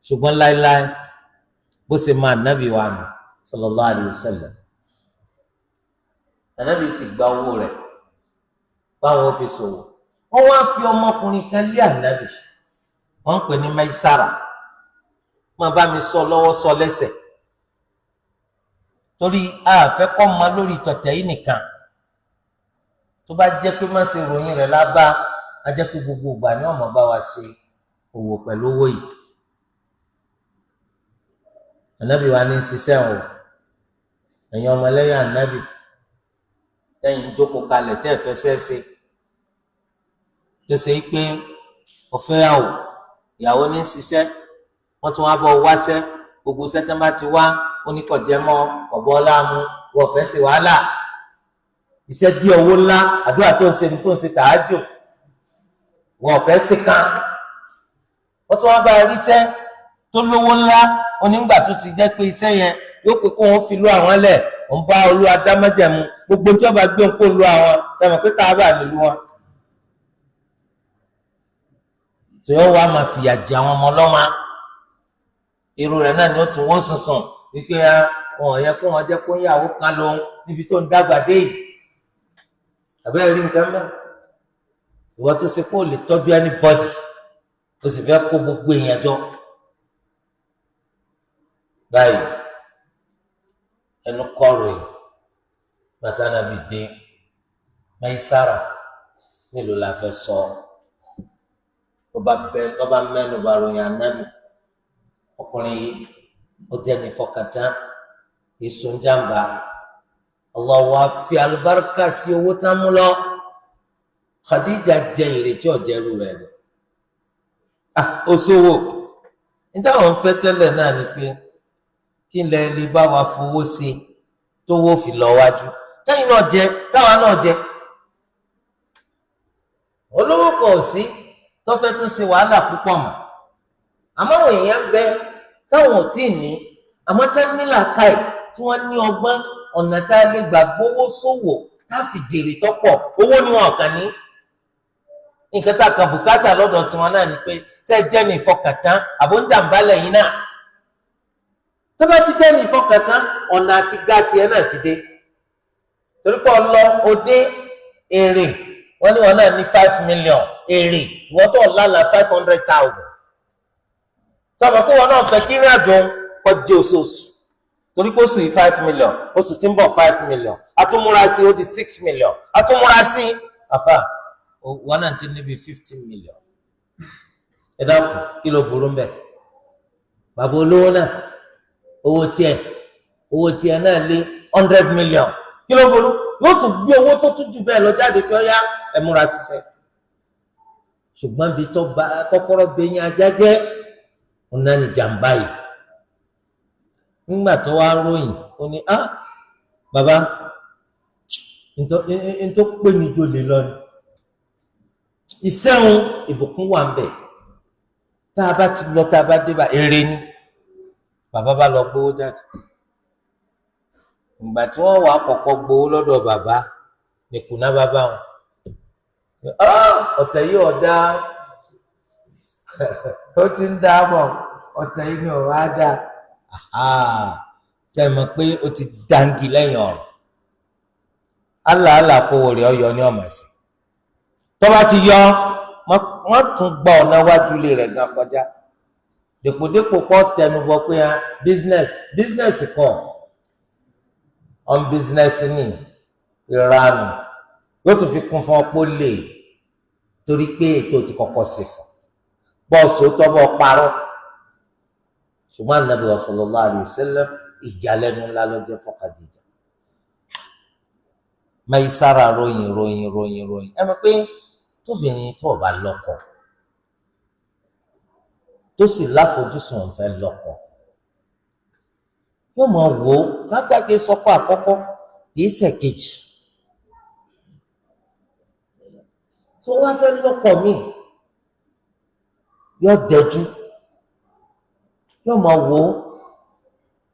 Ṣùgbọ́n láéláé bó ṣe máa nábì wa nù sallallahu alayhi wa sallam. Ànábì sì gba owó rẹ̀ báwọn fi ṣòwò. Wọ́n wá fi ọmọkùnrin kan lé ànábì. Wọ́n ń pè ní Maisara. Máa bá mi sọ lọ́wọ́ sọ lẹ́sẹ̀, torí a fẹ́ kọ́ ma lórí tọ̀tẹ̀ yìí nìkan. Tó bá jẹ́ pé má ṣe ròyìn rẹ̀ lábá, a jẹ́ pé gbogbo ìgbà ni ọmọ bá wa ṣe òwò pẹ̀lú owó yìí. Ànábì wa ní ṣiṣẹ́ o. Ẹ̀yin ọmọlẹ́yìn ànábì tẹ́yìn jókòó kalẹ̀ tẹ́ ẹ fẹsẹ̀ ṣe, tó ṣe pé ọ̀fẹ́ àwò ìyàwó ní ṣiṣẹ́, wọ́n tún wá bọ̀ wáṣẹ́, gbogbo sẹ́tẹ́ bá ti wá oníkọ̀jẹ́ mọ́ ọ̀bọ láàmú, wọ́n fẹ́ ṣe wàhálà iṣẹ́ dí owó ńlá, àdúrà tó ń ṣe ni tó ń ṣe tààjù, wọ́n fẹ́ ṣe kan. Wọ́n tún wá bá ríṣẹ́ tó lówó ńlá, onígbà tó ti jẹ́ pé iṣẹ́ yẹn yóò pé kó wọn fi lú àwọn lẹ̀, òun bá Olúwa dá májẹ̀mú, gbogbo tí wọ́n bá gbé òun kó lu àwọn sẹ́wọ̀n pé káàbà nílùú wọn. Tó yọ wá máa fìyà jẹ àwọn ọmọ ọlọ́mọ, irú rẹ̀ náà ni ó tún wọ́n sùnsùn wípé wọn ò yẹ kó wọn jẹ́ kó ń yàwó kan lòun níbi tó ń dàgbà dé yìí. Àbẹ́rẹ́ rí nǹkan mẹ́, ìwọ tó ṣe kó lè tọ́jú anybody, ó sì fẹ́ kó gbogbo èèyàn jọ báyìí. Ẹnu kọrò yìí bàtà nàbì dé Maisara, mélòó la fẹ́ sọ? Ọba mẹ́nu bá ròyìn ànábì, ọkùnrin yìí ó jẹ́ ní fọkàntán, èso ń jàǹbá. Allah wa fi alùbáríkà sí owó tá mú lọ. Khadija jẹ ìrètí ọ̀jẹ̀rù rẹ̀ lọ. Ó sówó níta àwọn fẹ́ tẹ́lẹ̀ náà ni pé kí lẹ lè bá wa fowó sí tówó fi lọ wájú, tẹ́yìn náà jẹ táwa náà jẹ. Olówó kan ò sí tó fẹ́ tún ṣe wàhálà púpọ̀ mọ́, àmọ́ àwọn èèyàn bẹ táwọn ò tí ì ní, àmọ́ tá ní làákàyè tí wọ́n ní ọgbọ́n ọ̀nà tá a lè gbà gbówó sówò tá a fi jèrè tọ́pọ̀ owó ni wọn kàn ní. Nǹkan tá a kan bùkátà lọ́dọ̀ tiwọn náà ni pé ṣé ẹ jẹ́ ní ìfọkàntán àbóńdàmbá lẹ́yìn náà. Tó bá ti jẹ́ ní ìfọkàntán, ọ̀nà àti gá tiẹ̀ náà ti dé. Torí pé ọlọ òde èrè wọ́n ní wọn náà ní 5 million èrè, ìwọ́n tó lálàá 500,000. Sọ̀rọ̀ pé wọn náà fẹ́ kí ìrìn àjò kọjá oṣooṣù, torí pé oṣù yìí 5 million, oṣù tí ń bọ̀ 5 million, atúmúra sí ó di 6 million, atúmúra sí àfà wọn náà ti níbi 15 million. Ẹ dákun, kí ló burú mbẹ? Bàbá olówó náà owó tiẹ̀ náà lé 100 million, kí ló burú? Yóò tún gbé owó tó tún jù bẹ́ẹ̀ lọ jáde pé ó yá ẹ múra ṣiṣẹ́. Ṣùgbọ́n bí tó bá kọ́kọ́rọ́ bẹyìn ajá jẹ́, ọ̀nà ni jàǹbá yìí. Nígbà tó wá ròyìn ó ní á bàbá ntọ́ pé mi jò lè lọ ni ìsẹ́hun ìbùkún wà ń bẹ̀, tá a bá ti lọ tá a bá dé bá èrè ni. Bàbá bá lọ gbowó jáde. Ìgbà tí wọ́n wà kọ́kọ́ gbowó lọ́dọ̀ bàbá ní kùnà bàbá wọn, ọ̀tẹ̀ yìí ọ̀dá ó ti ń dá bọ̀, ọ̀tẹ̀ yìí ni ọ̀rọ̀ á dá. Ṣe mọ̀ pé ó ti dangi lẹ́yìn ọ̀rọ̀? Aláàlá kówó rẹ̀ ọyọ ní ọmọ sí. Tó bá ti yọ, wọ́n tún gba ọ̀nà wájú lé rẹ̀ gan kọjá. Dèpòdépò pọ̀ tẹnubọ pé business kọ̀ on business ní ìranù yóò tún fi kún fún ọpọ lè, torí pé ètò ti kọ́kọ́ sí fún bọ́ọ̀sì ó tọ́ bọ́ parọ́. Ṣùgbọ́n Ànábì sallallahu alaihi wasallam ìyàlẹ́nu ńlá ló jẹ́ fún Khadija. Maisara ròyìn ròyìn ròyìn ròyìn. Ẹ mọ̀ pé tóbìnrin tó bá lọ́kọ tó sì láfojúsùn òun fẹ́ lọ́kọ, yóò mọ̀ wò ó kágbáge sọ́kọ àkọ́kọ́ kìí ṣèkejì. Tó wá fẹ́ lọ́kọ míì yóò dẹjú, yóò máa wò ó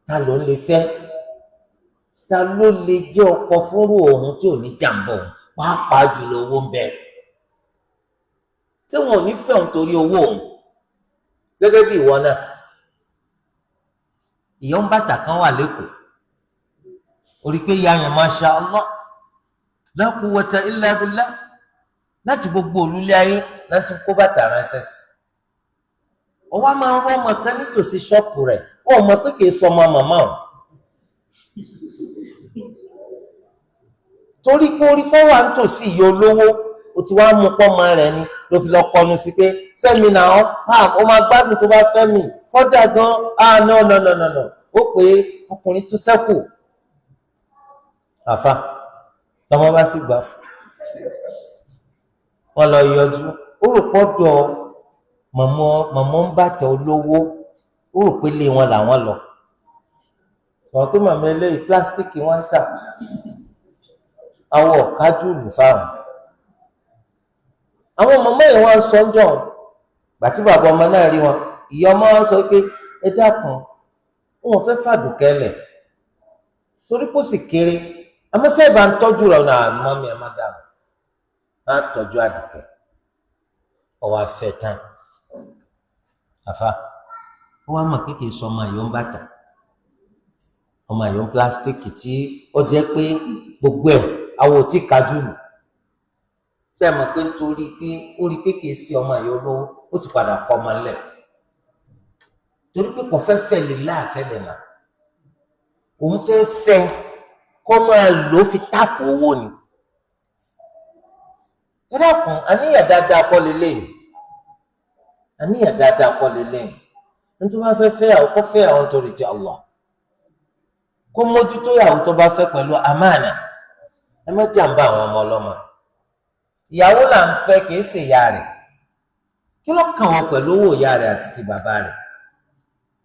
ta ló ń lè fẹ́, ta ló lè jẹ́ ọkọ fúnrú òun tí ò ní jàǹbọ̀ òun, pàápàá jùlọ owó ń bẹ. Tí wọn ò ní fẹ́ òun torí owó òun, gẹ́gẹ́ bí ìwọ náà. Ìyá ń bàtà kan wà lẹ́kọ̀ọ́, orí pé ìyá yẹn masha Allah la quwwata illa billah, láti gbogbo òlúlé ayé láti kó bàtà ránṣẹ́ sí. Ọwọ́ máa ń rọ́ ọmọ kan nítòsí ṣọ́ọ̀pù rẹ̀, ó mọ̀ pé kì í sọ ọmọ màmá o. Torí pé orí kọ́ wà nítòsí ìyá olówó, o ti wá mú pọ́nmọ rẹ̀ ni ló fi lọ kọnu sí pé fẹ́mi náà ó máa gbádùn tó bá fẹ́mi kọ́dà gan ah no no no no no ó pé ọkùnrin tó sẹ́kù. Àfa lọmọ bá sì gbà fún wọn lọ yọjú, ó rò pọ́dọ̀ mọ̀mọ́ ń bàtà olówó, ó rò pé lé wọn làwọn lọ. Wọ́n pé màmá eléyìí pílásítìkì wọ́n ń tà, àwọn ọ̀kájúlù fáwọn. Àwọn mọ̀mọ́ yìí wọ́n sọ ń jọ gbàtí bàbá ọmọ náà rí wọn, ìyá ọmọ wọn sọ pé ẹ dákun, wọn fẹ́ fàdùkẹ́lẹ̀ torí kò sì kéré, àmọ́ sẹ́ẹ̀ bá ń tọ́jú rẹ̀ náà mọ́mí ẹ̀ má dànù, má tọ́jú àdùkẹ́. Ọwọ́ afẹ́ tán àfa wọ́n á mọ̀ pé kì í sọ ọmọ àyọ̀ ń bàtà, ọmọ àyọ̀ ń pílásítìkì tí ó jẹ́ pé gbogbo ẹ̀ àwọn ò tí kájú lù. Ṣé ẹ mọ̀ pé nítorí pé ó rí pé kì í ṣe ọmọ àyọ̀ olówó, ó sì padà kọ́ ọmọ ńlẹ̀ torí pé kò fẹ́ fẹ́ lè láàtẹ́lẹ̀ náà, òun fẹ́ fẹ́ kọ́ máa lò ó fi táàpù owó ni. Ẹ dákun, àníyàn dáadáa kọ́ lélẹ́yìn, àníyàn dáadáa kọ́ lélẹ́yìn. Nítorí wọ́n fẹ́ fẹ́ àwọn kọ́ fẹ́ àwọn torí ti Allah, kó mójútó ìyàwó tó bá fẹ́ pẹ̀lú àmánà. Ẹ má jàǹbá àwọn ọmọ ọlọ́mọ. Ìyàwó là ń fẹ́, kì í ṣe ìyá rẹ̀. Kí ló kàn wọ́n pẹ̀lú owó ìyá rẹ̀ àti ti bàbá rẹ̀?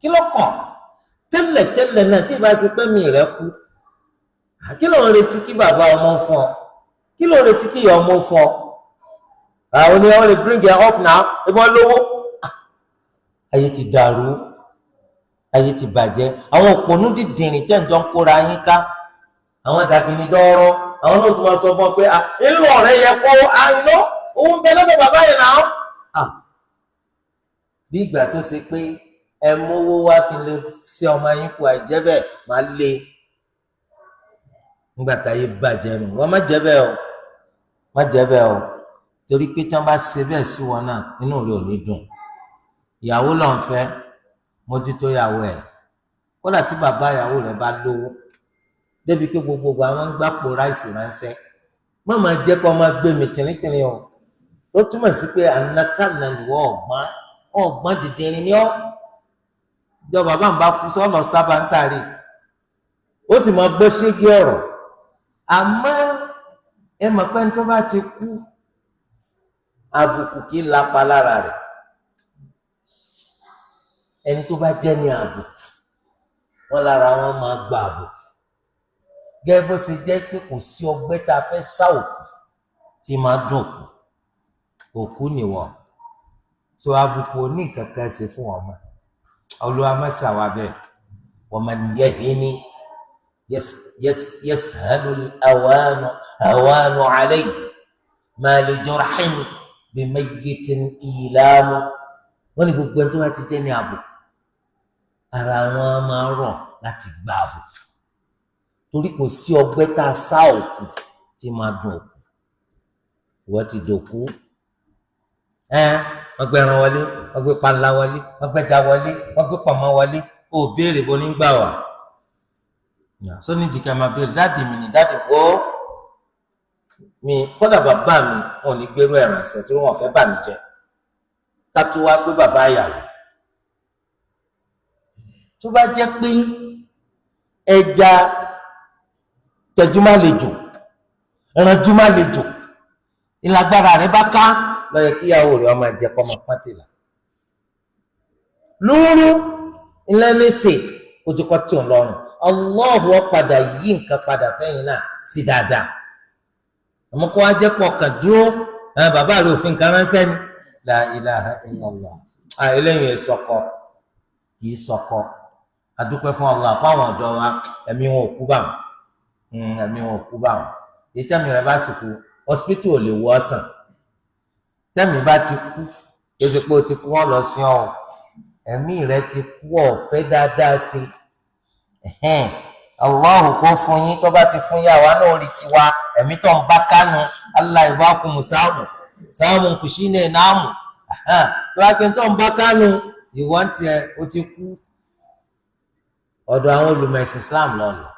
Kí ló kàn? Tẹ́lẹ̀tẹ́lẹ̀ náà tí ìbá ṣe pé mi rẹ̀ kú, kí ló ń retí kí bàbá ọmọ fún ọ? Kí ló ń retí kí ìyá ọmọ fún ọ? Àwọn ni wọ́n lè bring her up now, ìbọn lówó. Ayé ti dàrú, ayé ti bàjẹ́. Àwọn òpònú dídìrín tẹ̀ ń jọ ń kóra yín ká, àwọn dàgìnì dọ́rọ́, àwọn náà tún máa sọ fún ọ pé ńlọ rẹ yẹ kó àná owó ń bẹ lọ́dọ̀ bàbá yẹn náà. Bí ìgbà tó ṣe pé ẹ mówó wá kí n lè ṣe ọmọ yín kú, àìjẹ́ bẹ́ẹ̀ máa lé. Nígbà táyé bàjẹ́ nù, wọ́n má jẹ́ bẹ́ẹ̀ o, má jẹ́ bẹ́ẹ̀ o, torí pé tí wọ́n bá ṣe bẹ́ẹ̀ sí wọn náà, inú rẹ̀ ò ní dùn. Ìyàwó ló ń fẹ́, mójútó ìyàwó ẹ̀. Kódà tí bàbá ìyàwó rẹ̀ bá lówó débi pé gbogbogbò àwọn ń gbàpò ráìsì ránṣẹ́, má máa jẹ́ kó máa gbé mi tìrìntìrìn o. Ó túmọ̀ sí pé ànákànà nìwọ ọ̀gbọ́n ọ̀gbọ́n dìndìnrín ni ọ́. Ìjọ bàbá ń bá kú sọ́nà sábà ń sáré, ó sì máa gbọ́ ṣégi ọ̀rọ̀. Àmọ́ ẹ mọ̀ pé ní tó bá ti kú, àbùkù kì í lapa lára rẹ̀. Ẹni tó bá jẹ́ ní àbùkù, wọ́n lára wọn máa gba àbùkù. Gẹ́gẹ́ bó ṣe jẹ́ pé kò sí ọgbẹ́ tá a fẹ́ sá òkú tí máa dùn òkú, òkú nìwọ. So àbùkù ò ní nǹkan kan ṣe fún ọmọ. Olúwa má ṣàwà bẹ́ẹ̀. Wa man yahini yashalu al-awanu hawanu alayhi ma li jurhin bi mayyitin ilamu. Wọ́n ní gbogbo ẹni tó bá ti jẹ́ ní àbùkù, ara wọn máa rọ̀ láti gba àbùkù, torí kò sí ọgbẹ́ tá a sá òkú tí máa dùn òkú. Ìwọ ti dòkú. Wọ́n gbé ẹran wọlé, wọ́n gbé panla wọlé, wọ́n gbẹ́ja wọlé, wọ́n gbé pọ̀nmọ́ wọlé. Ó béèrè bó ní gbà wá. Sóní dìkẹ́ máa béèrè, dáàdì mi ní dáàdì wọ́ mi, kódà bàbá mi wọn ò ní gbérú ẹ̀rànṣẹ́ tí wọ́n fẹ́ bà mí jẹ́. Ká tó wá pé bàbá ìyàwó. Tó bá jẹ́ pé ẹja tẹjúmọ́ lè jò, ẹranjúmọ́ lè jò, ìlágbára rẹ̀ bá ká, lọ́yẹ̀ kíyàwó rẹ̀ ọmọ ẹ̀jẹ̀ kọ́ ọmọ pọ́ntìlà. Lóru ńlẹ́lẹ́sẹ̀ ojúkọ́ tí ò ń lọ́rùn. Allahu padà yí nǹkan padà fẹ́yìn náà sí dáadáa. Àmọ́ kó wá jẹ́ pọ̀ kàn dúró, bàbá rẹ̀ òfin kan ránṣẹ́ ni. La ilaha illallah. Eléyìí sọkọ, kì í sọkọ. Adúpẹ́ fún Allah àpá àwọn ọ̀dọ́ wa, ẹ̀mí wọn ò kú bá wọn. Ẹ̀mí wọn ò kú bá wọn. Èyí tẹ́mi rẹ̀ bá sì kú, hospital ò lè wọ́ ọ̀sán. Tẹ́mi bá ti kú, èsì pé o ti kú wọn lọ sí ọ. Ẹ̀mí rẹ̀ ti kú ọ̀fẹ́ dáadáa sí. Allahu kó fún yín, tó bá ti fún yà wá náà rí tiwa, ẹ̀mí tó ń bá kánú, Allah ìbákun sáàmù, sáàmù kùsí ní ìnáàmù. Tó bá pẹ́ tó ń bá kánú, Ìwọ́n tiẹ̀ ó ti kú. Ọ̀dọ̀ àwọn olùmẹ̀sìn Islam lọ́lọ́.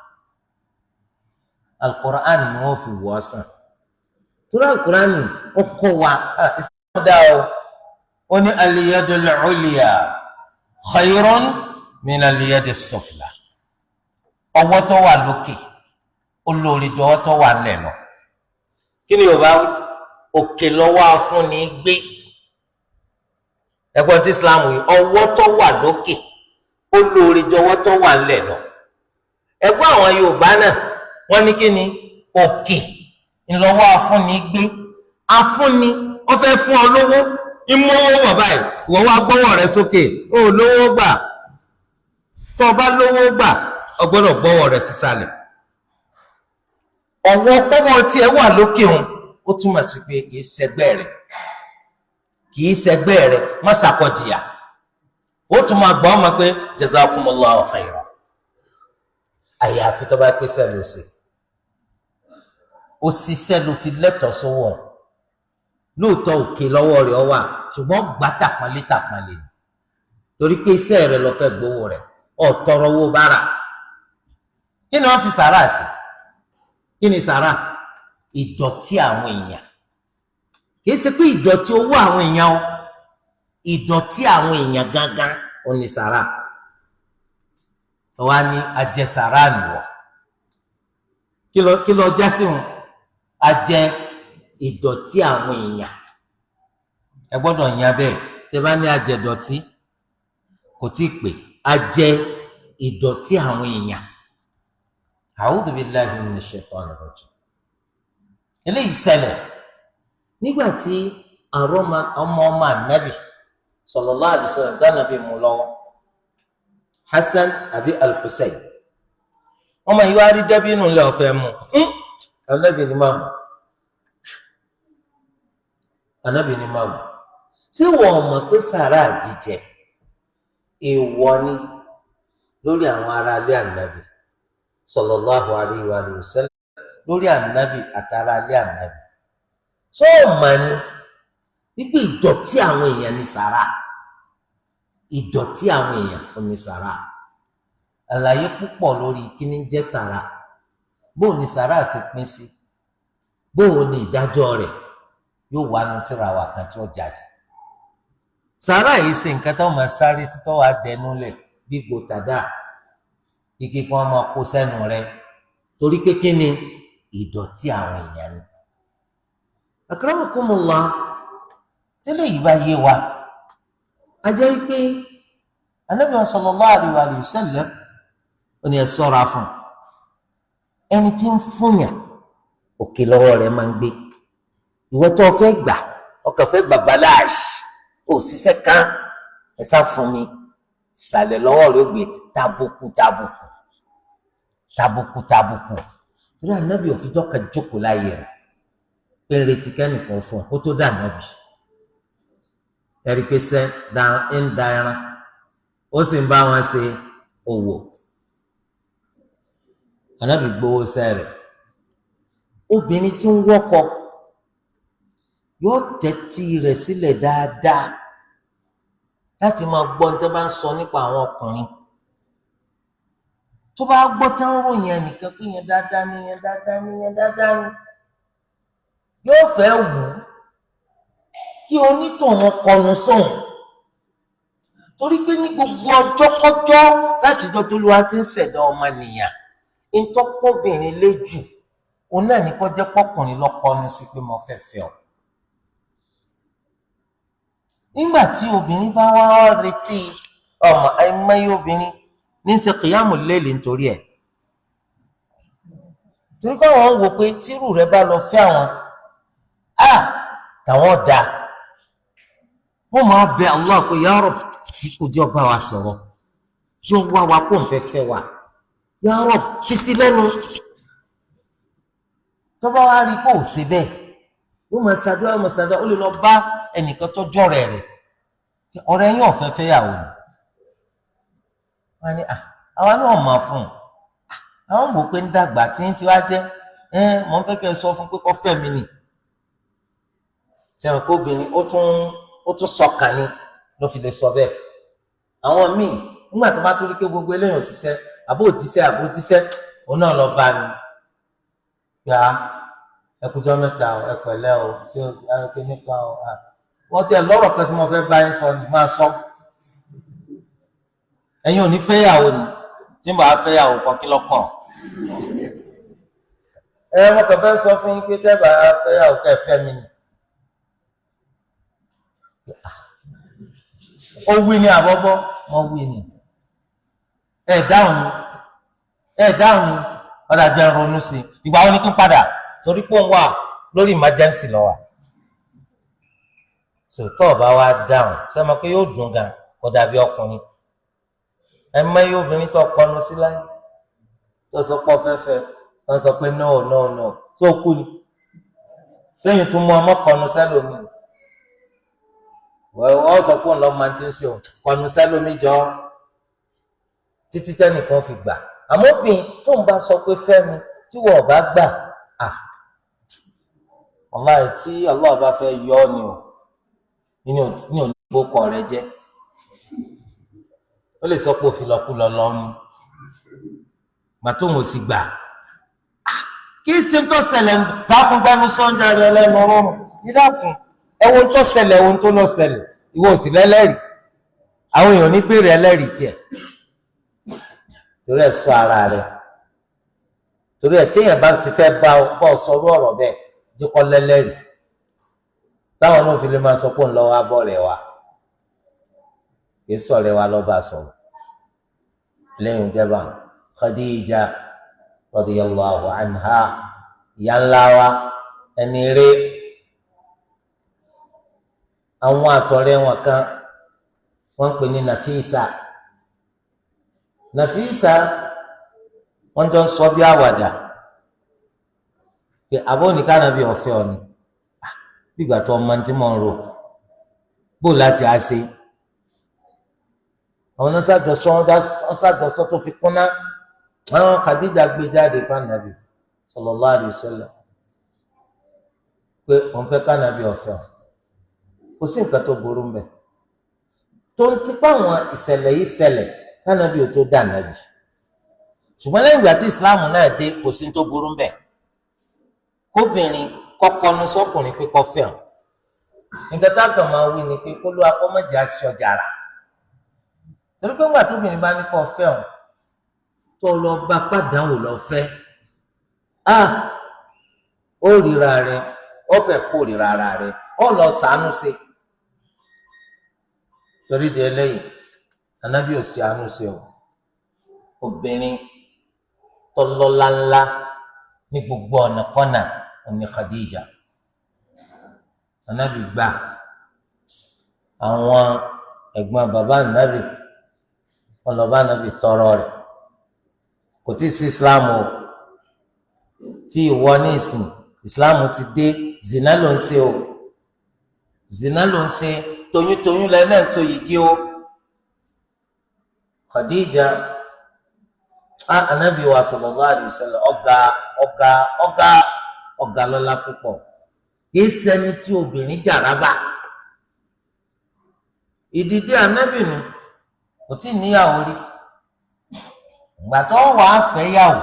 Al-Qur'an ni wọ́n fi wọ́ sàn. Torí Al-Qur'an ó kọ́ wa Islam dá o. Ó ní al-yadul ulya khayrun min al-yadis sufla. Ọwọ́ tó wà lókè ó lóore ju ọwọ́ tó wà nílẹ̀ lọ. Kí ni Yorùbá wí? Òkè lọ́wọ́ afúnni gbé. Ẹ̀gbọ́n tí Islam wí, ọwọ́ tó wà lókè ó lóore ju ọwọ́ tó wà nílẹ̀ lọ. Ẹ̀gbọ́n àwọn Yorùbá náà wọ́n ní kí ni? Òkè ńlọ́wọ́ afúnni gbé. Afúnni ó fẹ́ fún ọ lówó, ìmọ̀wó bàbá yìí, ìwọ wá gbọ́wọ́ rẹ sókè, ó lówó gbà. Tó o bá lówó gbà, o gbọ́dọ̀ gbọ́wọ́ rẹ sísàlẹ̀. Ọwọ́ pọ́wọ́ tiẹ̀ wà lókè òun, ó túmọ̀ sí pé kì í ṣẹgbẹ́ rẹ̀, kì í ṣẹgbẹ́ rẹ̀, má ṣàkọjìyà. Ó tún máa gbọ́ ọmọ pé jazakumullahu khairan. Àyàfi tó bá pèsè ló ṣe, ó ṣiṣẹ́ ló fi lẹ́tọ̀ọ́ sówó. Lóòótọ́ òkè lọ́wọ́ rẹ̀ ọ wà, ṣùgbọ́n gbà tàpọ́nlé tàpọ́nlé ni, torí pé iṣẹ́ rẹ̀ lọ fẹ́ gbowó rẹ̀, ọ̀ tọrọ owó bára. Kí ni wọ́n fi sàrà sí? Kí ni sàrà? Ìdọ̀tí àwọn èèyàn. Kì í ṣe pé ìdọ̀tí owó àwọn èèyàn o, ìdọ̀tí àwọn èèyàn gangan ò ní sàrà. Wọ́n á ní ajẹsàrà nìwọ̀. Kí ló já sí wọn? Ajẹ ìdọ̀tí àwọn èèyàn. Ẹ gbọ́dọ̀ yan bẹ́ẹ̀. Tẹ́ bá ní ajẹdọ̀tí kò tí ì pè. Ajẹ ìdọ̀tí àwọn èèyàn. A'udhu billahi minash shaitani rajim. Eléyìí ṣẹlẹ̀ nígbà tí ọmọ ọmọ ànábì sallallahu alaihi wasallam tánàbí mú lọ́wọ́, Hasan àbí Al-Husayn. Ọmọ yìí wá rí dẹ́bínú lẹ́ ọ̀fẹ́ mu. Ànábì ni máa mú. Ànábì ni máa mú. Ṣé wọ́n mọ̀ pé sàrà jíjẹ èèwọ̀ ni lórí àwọn ará ilé ànábì sallallahu alaihi wa sallam, lórí ànábì àtàrà ilé ànábì? Ṣé o mọ̀ ni wípé ìdọ̀tí àwọn èèyàn ni sàrà? Ìdọ̀tí àwọn èèyàn ò ní sàrà. Àlàyé púpọ̀ lórí kíní jẹ́ sàrà, bóò ni sàrà ti pín sí, bóò ni ìdájọ́ rẹ̀ yóò wá nu tíra wà kan tí ó jáde. Sàrà yìí ṣe nǹkan tó máa sáré sí tó wàá dẹnu lẹ̀ bí gbòtàdá kíkí kí wọ́n máa kó sẹ́nu rẹ̀, torí pé kí ni ìdọ̀tí àwọn èèyàn ni. Akramakumullah, tẹ́lẹ̀ yìí bá yé wa, a jẹ́ pé Ànábì sallallahu alaihi wa sallam ó ní ẹ ṣọ́ra fún ẹni tí ń fúnyàn, òkè lọ́wọ́ rẹ̀ máa ń gbé. Ìwọ tó o fẹ́ gbà, ọkàn fẹ́ gbà baláàṣì, ó ṣiṣẹ́ kan, ẹ sá fún mi, ìsàlẹ̀ lọ́wọ́ rẹ̀ ó gbé, tàbùkù tàbùkù tàbùkù tàbùkù. Torí Ànábì òfijọ́ kan jókòó láyé rẹ̀ pé ń retí kẹ́nìkan fún ọ kó tó dà Ànábì. Ẹ̀rí pé sẹ́ ń da ẹran, ó sì ń bá wọn ṣe òwò. Ànábì gbowó sẹ́ rẹ̀. Obìnrin tí ń wọ́kọ yóò tẹ́tí rẹ̀ sílẹ̀ dáadáa láti máa gbọ́ ní tẹ́ bá ń sọ nípa àwọn ọkùnrin. Tó bá gbọ́ tí ń ròyìn ẹnìkan pé yẹn dáadáa ni, yẹn dáadáa ni, yẹn dáadáa ni, yóò fẹ́ wù ú kí onítọ̀hún kọnu sóhun. Torí pé ní gbogbo ọjọ́kọ́jọ́ láti jọ tó lùwà ti ń ṣẹ̀dá ọmọnìyàn, ntọ́pọ̀bìnrin lé jù òun náà ní kó jẹ́ pọ́kùnrin lọ́kọnu sí pé mo fẹ́ fẹ́ ọ. Nígbà tí obìnrin bá wá retí ọmọ, àìmọye obìnrin ní ṣe kìyàmù lélẹ̀ nítorí ẹ̀. Torí pé àwọn ń wò pé tírù rẹ̀ bá lọ fẹ́ àwọn, á tàwọn dà. Wọ́n máa bẹ Allah pé ya Rabb, tí kò jọ bá wa sọ̀rọ̀, tí ó wá wa kó n fẹ́ fẹ́ wa, ya Rabb fi sí lẹ́nu. Tó bá wá rí kó o ṣe bẹ́ẹ̀, yóò máa ṣàdúrà, yóò máa ṣàdúrà, ó lè lọ bá ẹnìkan tọ́jọ́ rẹ̀ rẹ̀, ọ̀rẹ́ yín ò fẹ́ fẹ́ yàwó ni. Wọ́n á ní àwa náà mọ̀ fún un, àwọn mọ̀ pé ń dàgbà tí ń tiwá jẹ́, mọ̀ ń fẹ́ kẹ́ ẹ sọ fún pé kó fẹ́ mi nì. Sẹ́wọ̀n kó obìnrin ó tún sọkàn ni ló fi lè sọ bẹ́ẹ̀. Àwọn míì nígbà tó bá torí pé gbogbo eléyìí ò ṣiṣẹ́, àbó òjíṣẹ́ àbó òjíṣẹ́, òun náà lọ bá mi. Gba ẹkújọ́ mẹ́ta o, ẹ pẹ̀lẹ́ o, ṣé o ṣe nípa o? Wọ́n ti ẹ̀ lọ́rọ̀ kan tí mo fẹ́ bá yín sọ ni máa sọ. Ẹ̀yin ò ní fẹ́yàwó ni, tí mo bá fẹ́yàwó kan kí lọ́kàn. Ẹ mo kàn fẹ́ sọ fún yín pé tẹ́ bá fẹ́yàwó kẹ́ fẹ́ mi ni. Ó wí ní àbọ̀bọ̀, mo wí ni. Ẹ dáhùn ni, ẹ dáhùn ni, ọ̀dà jẹ́ ronú sí i. Ìgbà wo ni kí n padà? Torí pé òun wà lórí emergency lọ́wọ́. Sòtọ́ ọba wa dáhùn, sẹ́mi pé yóò dùn gan, kó dàbí ọkùnrin. Ẹ mẹ́yìn obìnrin tó kọnu sí láyé, tó sọ pé ọ̀fẹ́fẹ́, wọ́n sọ pé no no no, tó kú ni. Sẹ́yìn tún mú ọmọ kọnu sẹ́lómi. Wọ́n sọ pé òun lọ́ọ́ máa ti ń ṣe òun, kọnu sẹ́lómi jọ títí tẹ́nìkan fi gbà. Àmọ́ obìnrin tó ń bá sọ pé fẹ́mi tí wọ́n ò bá gbà, à wàláhì tí Allah bá fẹ́ yọ ọ́ ni o, ní òní gbókọ rẹ jẹ́. Ó lè sọ pé òfin lọ́kú lọ ni gbà tó ń sì gbà. Kí ṣe tó ṣẹlẹ̀ dákúngbẹ́nu sọ́njà rẹ lẹ́nu rọrùn nídàkùn ẹ̀wọ̀n tó ṣẹlẹ̀ ẹ̀wọ̀n tó lọ ṣẹlẹ̀ ìwọ ò sì lẹ́lẹ́rìí. Àwọn èèyàn ní béèrè ẹlẹ́rìí tiẹ̀. Torí ẹ̀ sọ ara rẹ. Torí ẹ̀ téèyàn bá ti fẹ́ bá ọ sọrú ọ̀rọ̀ bẹ́ẹ̀ jẹ́ kó lẹ́lẹ́rìí. Táwọn náà fi lè máa sọ pé òun lọ́wọ́ abọ́ rẹ̀ wá. Kì í sọ̀rọ̀ wa lọ́ba sọ̀rọ̀. Lẹ́yìn ìjẹba Khadija radiyallahu anha, ìyá ńlá wa ẹni rí. Àwọn àtọ̀rẹ́ wọn kan wọ́n ń pè ní Nafisa. Nafisa wọ́n jọ ń sọ bí àwàdà pé àbọ̀ nìkan bí ọ̀fẹ́ ọ ni, bí ìgbà tó ọmọ tí mò ń rò bó láti á ṣe. Àwọn náà ṣàjọsọ tó fi kúnná. Àwọn Khadija gbé jáde fún Ànábì sallallahu alaihi wasallam pé òun fẹ́ kánábì ọ̀fẹ́ ọ. Kò sí nǹkan tó burú mbẹ tó ń tipa àwọn ìṣẹ̀lẹ̀ yìí ṣẹlẹ̀ kánábì ò tó dà nábì. Ṣùgbọ́n lẹ́yìn ìgbà tí ìsìláàmù náà dé, kò sí tó burú mbẹ kóbìnrin kọkọnu sọkùnrin pé kó fẹ́ ọ. Nǹkan tá a kàn máa wí ni pé kó ló akọ́mọ̀jì aṣọ jàrà. Torí pé ńgbà tóbìnrin bá ní kó fẹ́ ọ, tó lọ bá pàdánwò lọ fẹ́, a ó ríra rẹ, ó fẹ́ kó ríra ara rẹ, ó lọ sànú sí. Torí di eléyìí, Ànábì ò sí àánú sí o. Obìnrin tó lọ́lá ńlá ní gbogbo ọ̀nà kọ́nà òní Khadija. Ànábì gbà àwọn ẹ̀gbọ́n bàbá Ànábì, wọn lọ bá Ànábì tọrọ rẹ̀. Kò tí ì sí Islam o. Tí ìwọ ní ìsìn Islam ti dé, zina ló ń ṣe o, zina ló ń ṣe, toyúntoyún lẹ náà ń so yìgì o. Khadija, Ànábì wa sallallahu alaihi wasallam, ọ̀gá ọ̀gá ọ̀gá ọ̀gá lọ́lá púpọ̀. Kì í ṣẹni tí obìnrin jàrábà. Ìdìde Ànábì nù kò tí ì níyàwó rí. Ìgbà tó wàá fẹ́ yàwó,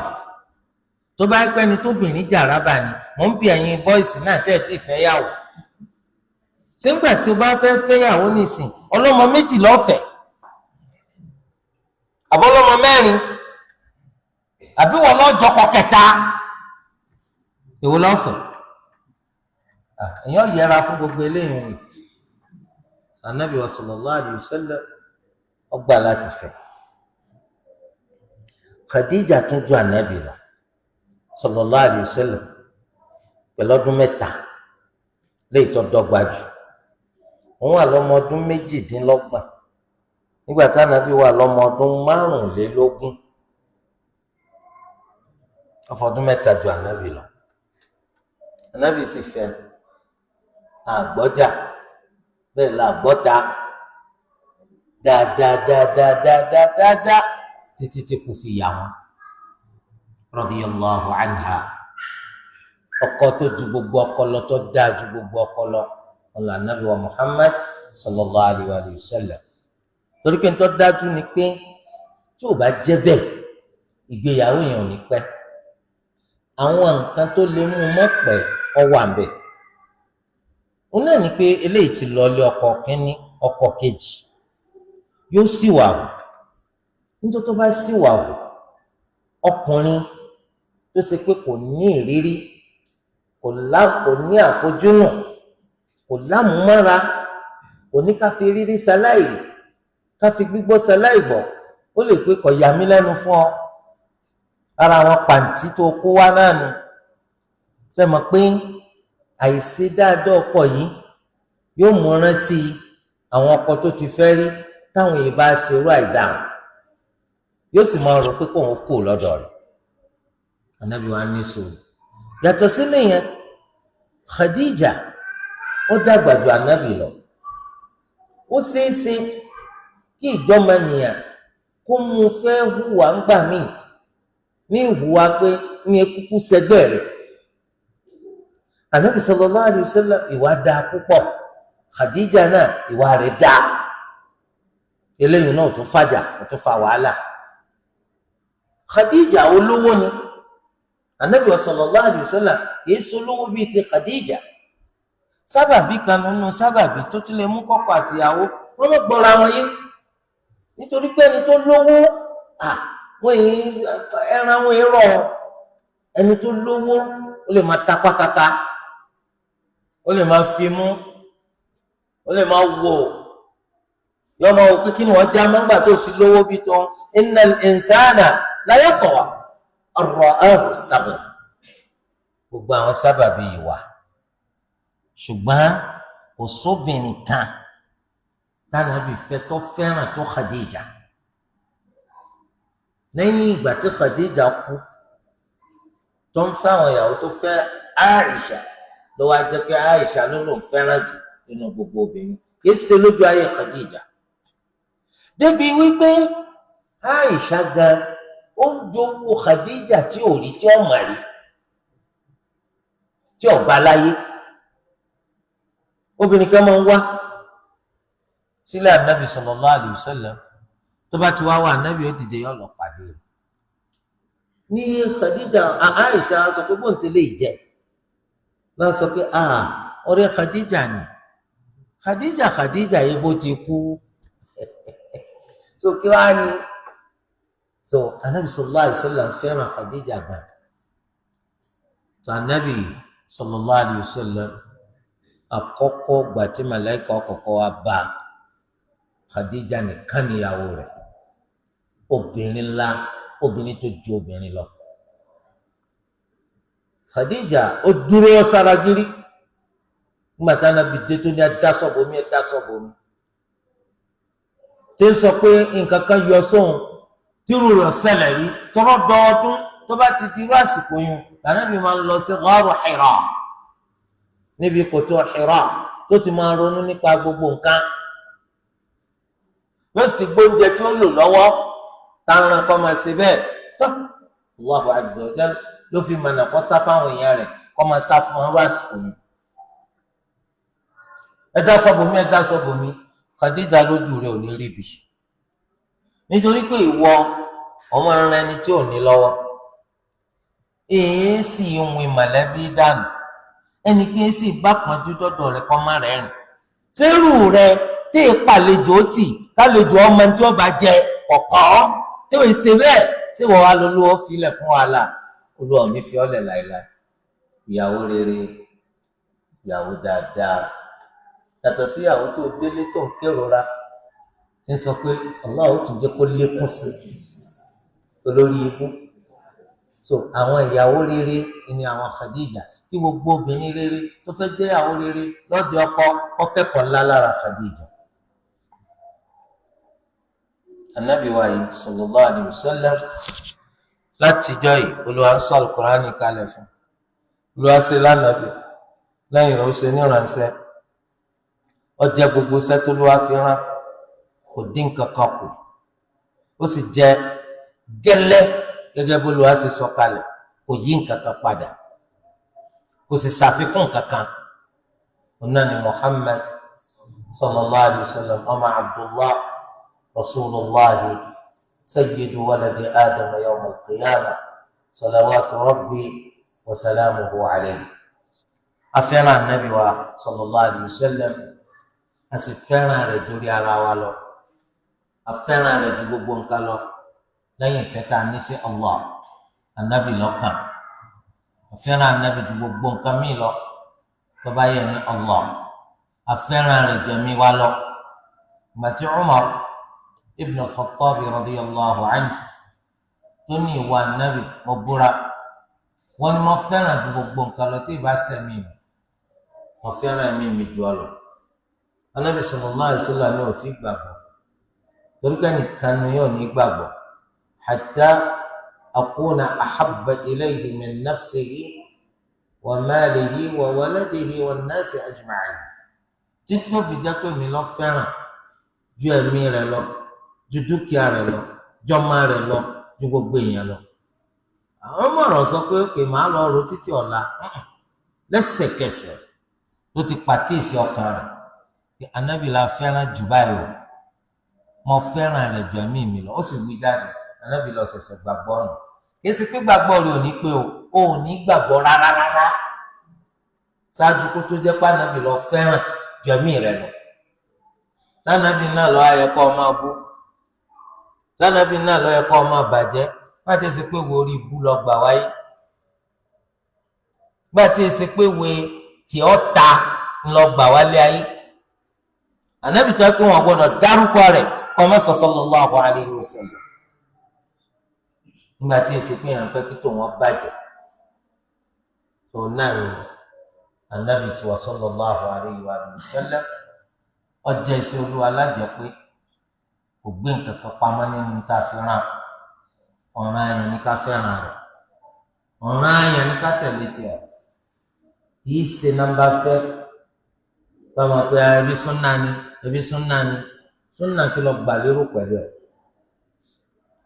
tó bá pẹ́ ni tóbìnrin jàrábà ni, mò ń bi ẹ̀yin bọ́ìsì náà tẹ́ ẹ̀ tí ì fẹ́ yàwó. Sígbà tí o bá fẹ́ fẹ́ yàwó nìsín, ọlọ́mọ méjì lọ́fẹ̀ẹ́, àbọ̀lọ́mọ mẹ́rin, àbí wọ́n lọ́jọ́ kọ kẹta, èwo lọ́fẹ̀ẹ́? Èèyàn yẹra fún gbogbo eléyìí rìn. Ànábì sallallahu alaihi wasallam ọgbà láti fẹ́. Khadija tún ju Ànábì lọ sallallahu alaihi wasallam pẹ̀lú ọdún 3 léyìí tó dọ́gba jù. Òun wà lọ́mọ ọdún 28 nígbà tí Ànábì wà lọ́mọ ọdún 25. Ọfọdún 3 ju Ànábì lọ. Ànábì sì fẹ́ àgbọ́jà bẹ́ẹ̀ la àgbọ́ta dáadáadáadáadáa títí tí kò fi yà wọ́n. Radiyallahu anha. Ọkọ tó ju gbogbo ọkọ lọ, tó dáa ju gbogbo ọkọ lọ, ọlọ Ànábì wa Muhammad sallallahu alayhi wa sallam. Torí pé nítorí dájú ni pé tí ò bá jẹ́ bẹ́ẹ̀, ìgbéyàwó yẹn ò ní pẹ́. Àwọn nǹkan tó lè mú mọ́ pẹ́ ọ wà ń bẹ̀. Òun náà ni pé eléyìí ti lọ lé ọkọ kínní, ọkọ kejì, yóò sì wà wò. Nítorí tó bá sì wà wò, ọkùnrin tó ṣe pé kò ní ìrírí, kò ní àfojúnù, kò lámúmára, kò ní ká fi rírí ṣaláìrí, ká fi gbígbọ́ ṣaláìgbọ́, ó lè pé kò yà mí lẹ́nu fún ọ. Ara àwọn pàǹtí tó kó wá náà nù. Ṣe mọ̀ pé àìṣe dáadáa ọkọ yìí yóò mú rántí àwọn ọkọ tó ti fẹ́ rí táwọn yìí bá ṣerú àìdáhùn, yóò sì máa rò pé kóun kú lọ́dọ̀ rẹ̀. Ànábì wa ní sùúrù. Yàtọ̀ sílẹ̀ yẹn, Khadija ó dàgbà ju Ànábì lọ. Ó ṣeéṣe kí ìjọmọnìyàn kó mú fẹ́ hùwà ń gbà míì ní ìhùwà pé ní ekúkú sẹgbẹ́ rẹ̀. Ànábì sallallahu alaihi wasallam ìwà dáa púpọ̀, Khadija náà ìwà rẹ̀ dáa. Eléyìí náà tún fàjà, tún fa wàhálà. Khadija olówó ni. Ànábì sallallahu alaihi wasallam kìí solówó bíi ti Khadija. Sábàbí kan nínú sábàbí tó tún lè mú kọ́kọ́ àtìyàwó wọ́n lọ gbọ́ra wọn yé. Nítorí pé ẹni tó lówó, wọ́n yìí ẹran wọn rọ. Ẹni tó lówó ó lè máa tapá kaka, ó lè máa fi mú, ó lè máa wò, yọ máa wò pé kí ni wọ́n já mọ́ngbà tó ti lówó bí tó. Innal insana la yatgha an ra'ahu istaghna. Gbogbo àwọn sábàbí yìí wà, ṣùgbọ́n kò sóbìnrin kan tánàbí fẹ́ tó fẹ́ràn tó Khadija. Lẹ́yìn ìgbà tí Khadija kú, tó ń fẹ́ àwọn ìyàwó tó fẹ́ Aisha, ló wá jẹ́ pé Aisha ló lòún fẹ́ràn jù nínú gbogbo obìnrin. Kì í ṣe lójú ayé Khadija. Débi wípé Aisha gan ó ń jowú Khadija tí ò rí, tí ó mọ̀ rí, tí ò bá láyé. Obìnrin kan máa ń wá sílẹ̀ Ànábì sallallahu alaihi wasallam. Tó bá ti wá wá, Ànábì ó dìde yọ lọ pàdé rẹ̀. Ní Khadija, Aisha sọ pé bóun ti lè jẹ lọ sọ pé ọ̀rẹ́ Khadija ni. Khadija yìí bó ti kú. So kí wàá ní. So Ànábì sallallahu alaihi wasallam fẹ́ràn Khadija gan. So Ànábì sallallahu alaihi wasallam àkọ́kọ́ gbà tí màláíkà ọkọ̀ọ̀kọ́ wa bá Khadija nìkan níyàwó rẹ̀, obìnrin ńlá, obìnrin tó ju obìnrin lọ. Khadija ó dúró sára gírí nígbà tí Ànábì dé tó ní ẹdá sọ́bù mi, ẹdá sọ́bù mi, tí ń sọ pé nǹkan kan yọ sóhun tírú rẹ̀ ṣẹlẹ̀ rí. Tọrọ dọọdún tó bá ti di irú àsìkò yun, Ànábì máa ń lọ sí Gharu Hira, níbi kòtò Hira, tó ti máa ronú nípa gbogbo nǹkan. Yóò sì gbóúnjẹ tí ó lò lọ́wọ́ táwọn kan máa ṣe bẹ́ẹ̀. Tó Allahu azza wa jal ló fi mọ̀nà kó sá fáwọn èèyàn rẹ̀, kó máa sá fún wọn lásìkò yìí. Ẹ dá sọ́bù mi, ẹ dá sọ́bù mi. Khadija lójú rẹ̀ ò ní ríbi, nítorí pé ìwọ ọmọ ẹran ẹni tí ò ní lọ́wọ́, èyí sì ń win mọ̀lẹ́bí dànù, ẹnì kí n sì bá pọ́njú dọ́dọ̀ rẹ̀ kọ́ má rẹ̀ rìn. Sẹ́rù rẹ̀ tí ìpàlejò ó tì kálejò ọmọ tí ó bá jẹ kọ̀kọ́ tí ò ṣe bẹ́ẹ̀, tí wọ́n wá lọ́lọ́wọ́ filẹ̀ fún wàhálà, Olúwa ò ní fi ọ́lẹ̀ láéláé. Ìyàwó rere, ìyàwó dáadáa, yàtọ̀ sí ìyàwó tó délé tó ń kérora, tí ń sọ pé Allah ó tún jẹ́ kó lékún sí olórí ibú. So àwọn ìyàwó rere ni àwọn Khadija. Kí gbogbo obìnrin rere tó fẹ́ jẹ́ ìyàwó rere lọ́dẹ ọkọ kọ́kẹ́kọ̀ọ́ ńlá lára Khadija. Ànábì wa yìí sallallahu alaihi wasallam látijọ́ yìí, Olúwa ń sọ Al-Qur'ani kalẹ̀ fún. Olúwa ṣe lánàbì, lẹ́yìn rẹ̀ ó ṣe níránṣẹ́. Ó jẹ́ gbogbo iṣẹ́ tó Olúwa fi rán, kò dín kankan kù. Ó sì jẹ́ gẹ́lẹ́ gẹ́gẹ́ bó Olúwa ṣe sọ kalẹ̀, kò yí nǹkan kan padà, kò sì ṣàfikún kankan. Ọ̀nà ni Muhammad sallallahu alaihi wasallam, ọmọ Abdullah, Rasulullahi sayyidu waladi Adam yawm al-qiyamah salawatu rabbi wa salamuhu alayhi. Afẹ́ràn anabi wa sallallahu alayhi wa sallam, a sì fẹ́ràn rẹ̀ jórí ara wa lọ, a fẹ́ràn rẹ̀ ju gbogbo nǹkan lọ lẹ́yìn ìfẹ́ tá a ní sí Allah anabi lọ́kàn. A fẹ́ràn anabi ju gbogbo nǹkan míì lọ tó bá yẹ ní Allah, a fẹ́ràn rẹ̀ jẹ̀mí wa lọ. Gbàtí Umar ibn al-Khattab radiyallahu anhu tó ní ìwà anabi mo búra, wọn ni mo fẹ́ràn ju gbogbo nǹkan lọ tí ì bá sẹ́mi mi, mo fẹ́ràn ẹ̀mí mi jù ọ lọ. Anabi sallallahu alaihi wasallam ní ò tí gbàgbọ́, torí pé nìkan ni yóò ní gbàgbọ́ hatta akuna ahabba ilayhi min nafsihi wa malihi wa waladihi wan nasi ajma'in, títí tó fi jẹ́ pé mi lọ fẹ́ràn ju ẹ̀mí rẹ̀ lọ, ju dúkìá rẹ̀ lọ, jọmọ rẹ̀ lọ, ju gbogbo èèyàn lọ. Àwọn mọ̀rọ̀ sọ pé òkè màá lọ ro títí ọ̀la, lẹ́sẹ̀kẹsẹ̀ ló ti pàkíyèsí ọkàn rẹ̀ pé anabi la fẹ́ràn jù báyìí o, mo fẹ́ràn rẹ̀ ju ẹ̀mí mi lọ. Ó sì wí jáde, anabi lọ ṣẹ̀ṣẹ̀ gbàgbọ́ nù. Kì í ṣe pé gbàgbọ́ rẹ̀ ò ní pé o, ò ní gbàgbọ́ rárá rárá ṣáájú kó tó jẹ́ pé anabi lọ fẹ́ràn ju ẹ̀mí rẹ̀ lọ. Sanabi náà lọ ayẹ kọ́ ọ máa bú, sanabi náà lọ yẹ kọ́ ọ máa bàjẹ́. Má ti ṣe pé wo orí ibú lọ gbà wáyé, gbà tí ṣe pé wo tí ọ ta ńlọ gbà wálé ayé. Ànábì tó yẹ kó wọn gbọ́dọ̀ dárúkọ rẹ̀ kọ́ mọ́ sallallahu alaihi wasallam. Nígbà tí ṣe pé yàn fẹ́ kí tó wọn bàjẹ́, tó náà ni ànábì tí wọ́n sallallahu alaihi wasallam ọjọ́ iṣẹ́ olúwa lájẹ́ pé kò gbé nǹkan kan pamọ́ nínú tá a fi ràn. Ọ̀ràn àyàn ní ká fẹ́ràn rẹ̀, ọ̀ràn àyàn ní ká tẹ̀lé tiẹ̀. Kìí ṣe nọ́mbà fẹ́ tọmọ pé ẹbí súnà ni, ẹbí súnà ni. Súnà kí lọ gbà lérò pẹ̀lú ẹ̀?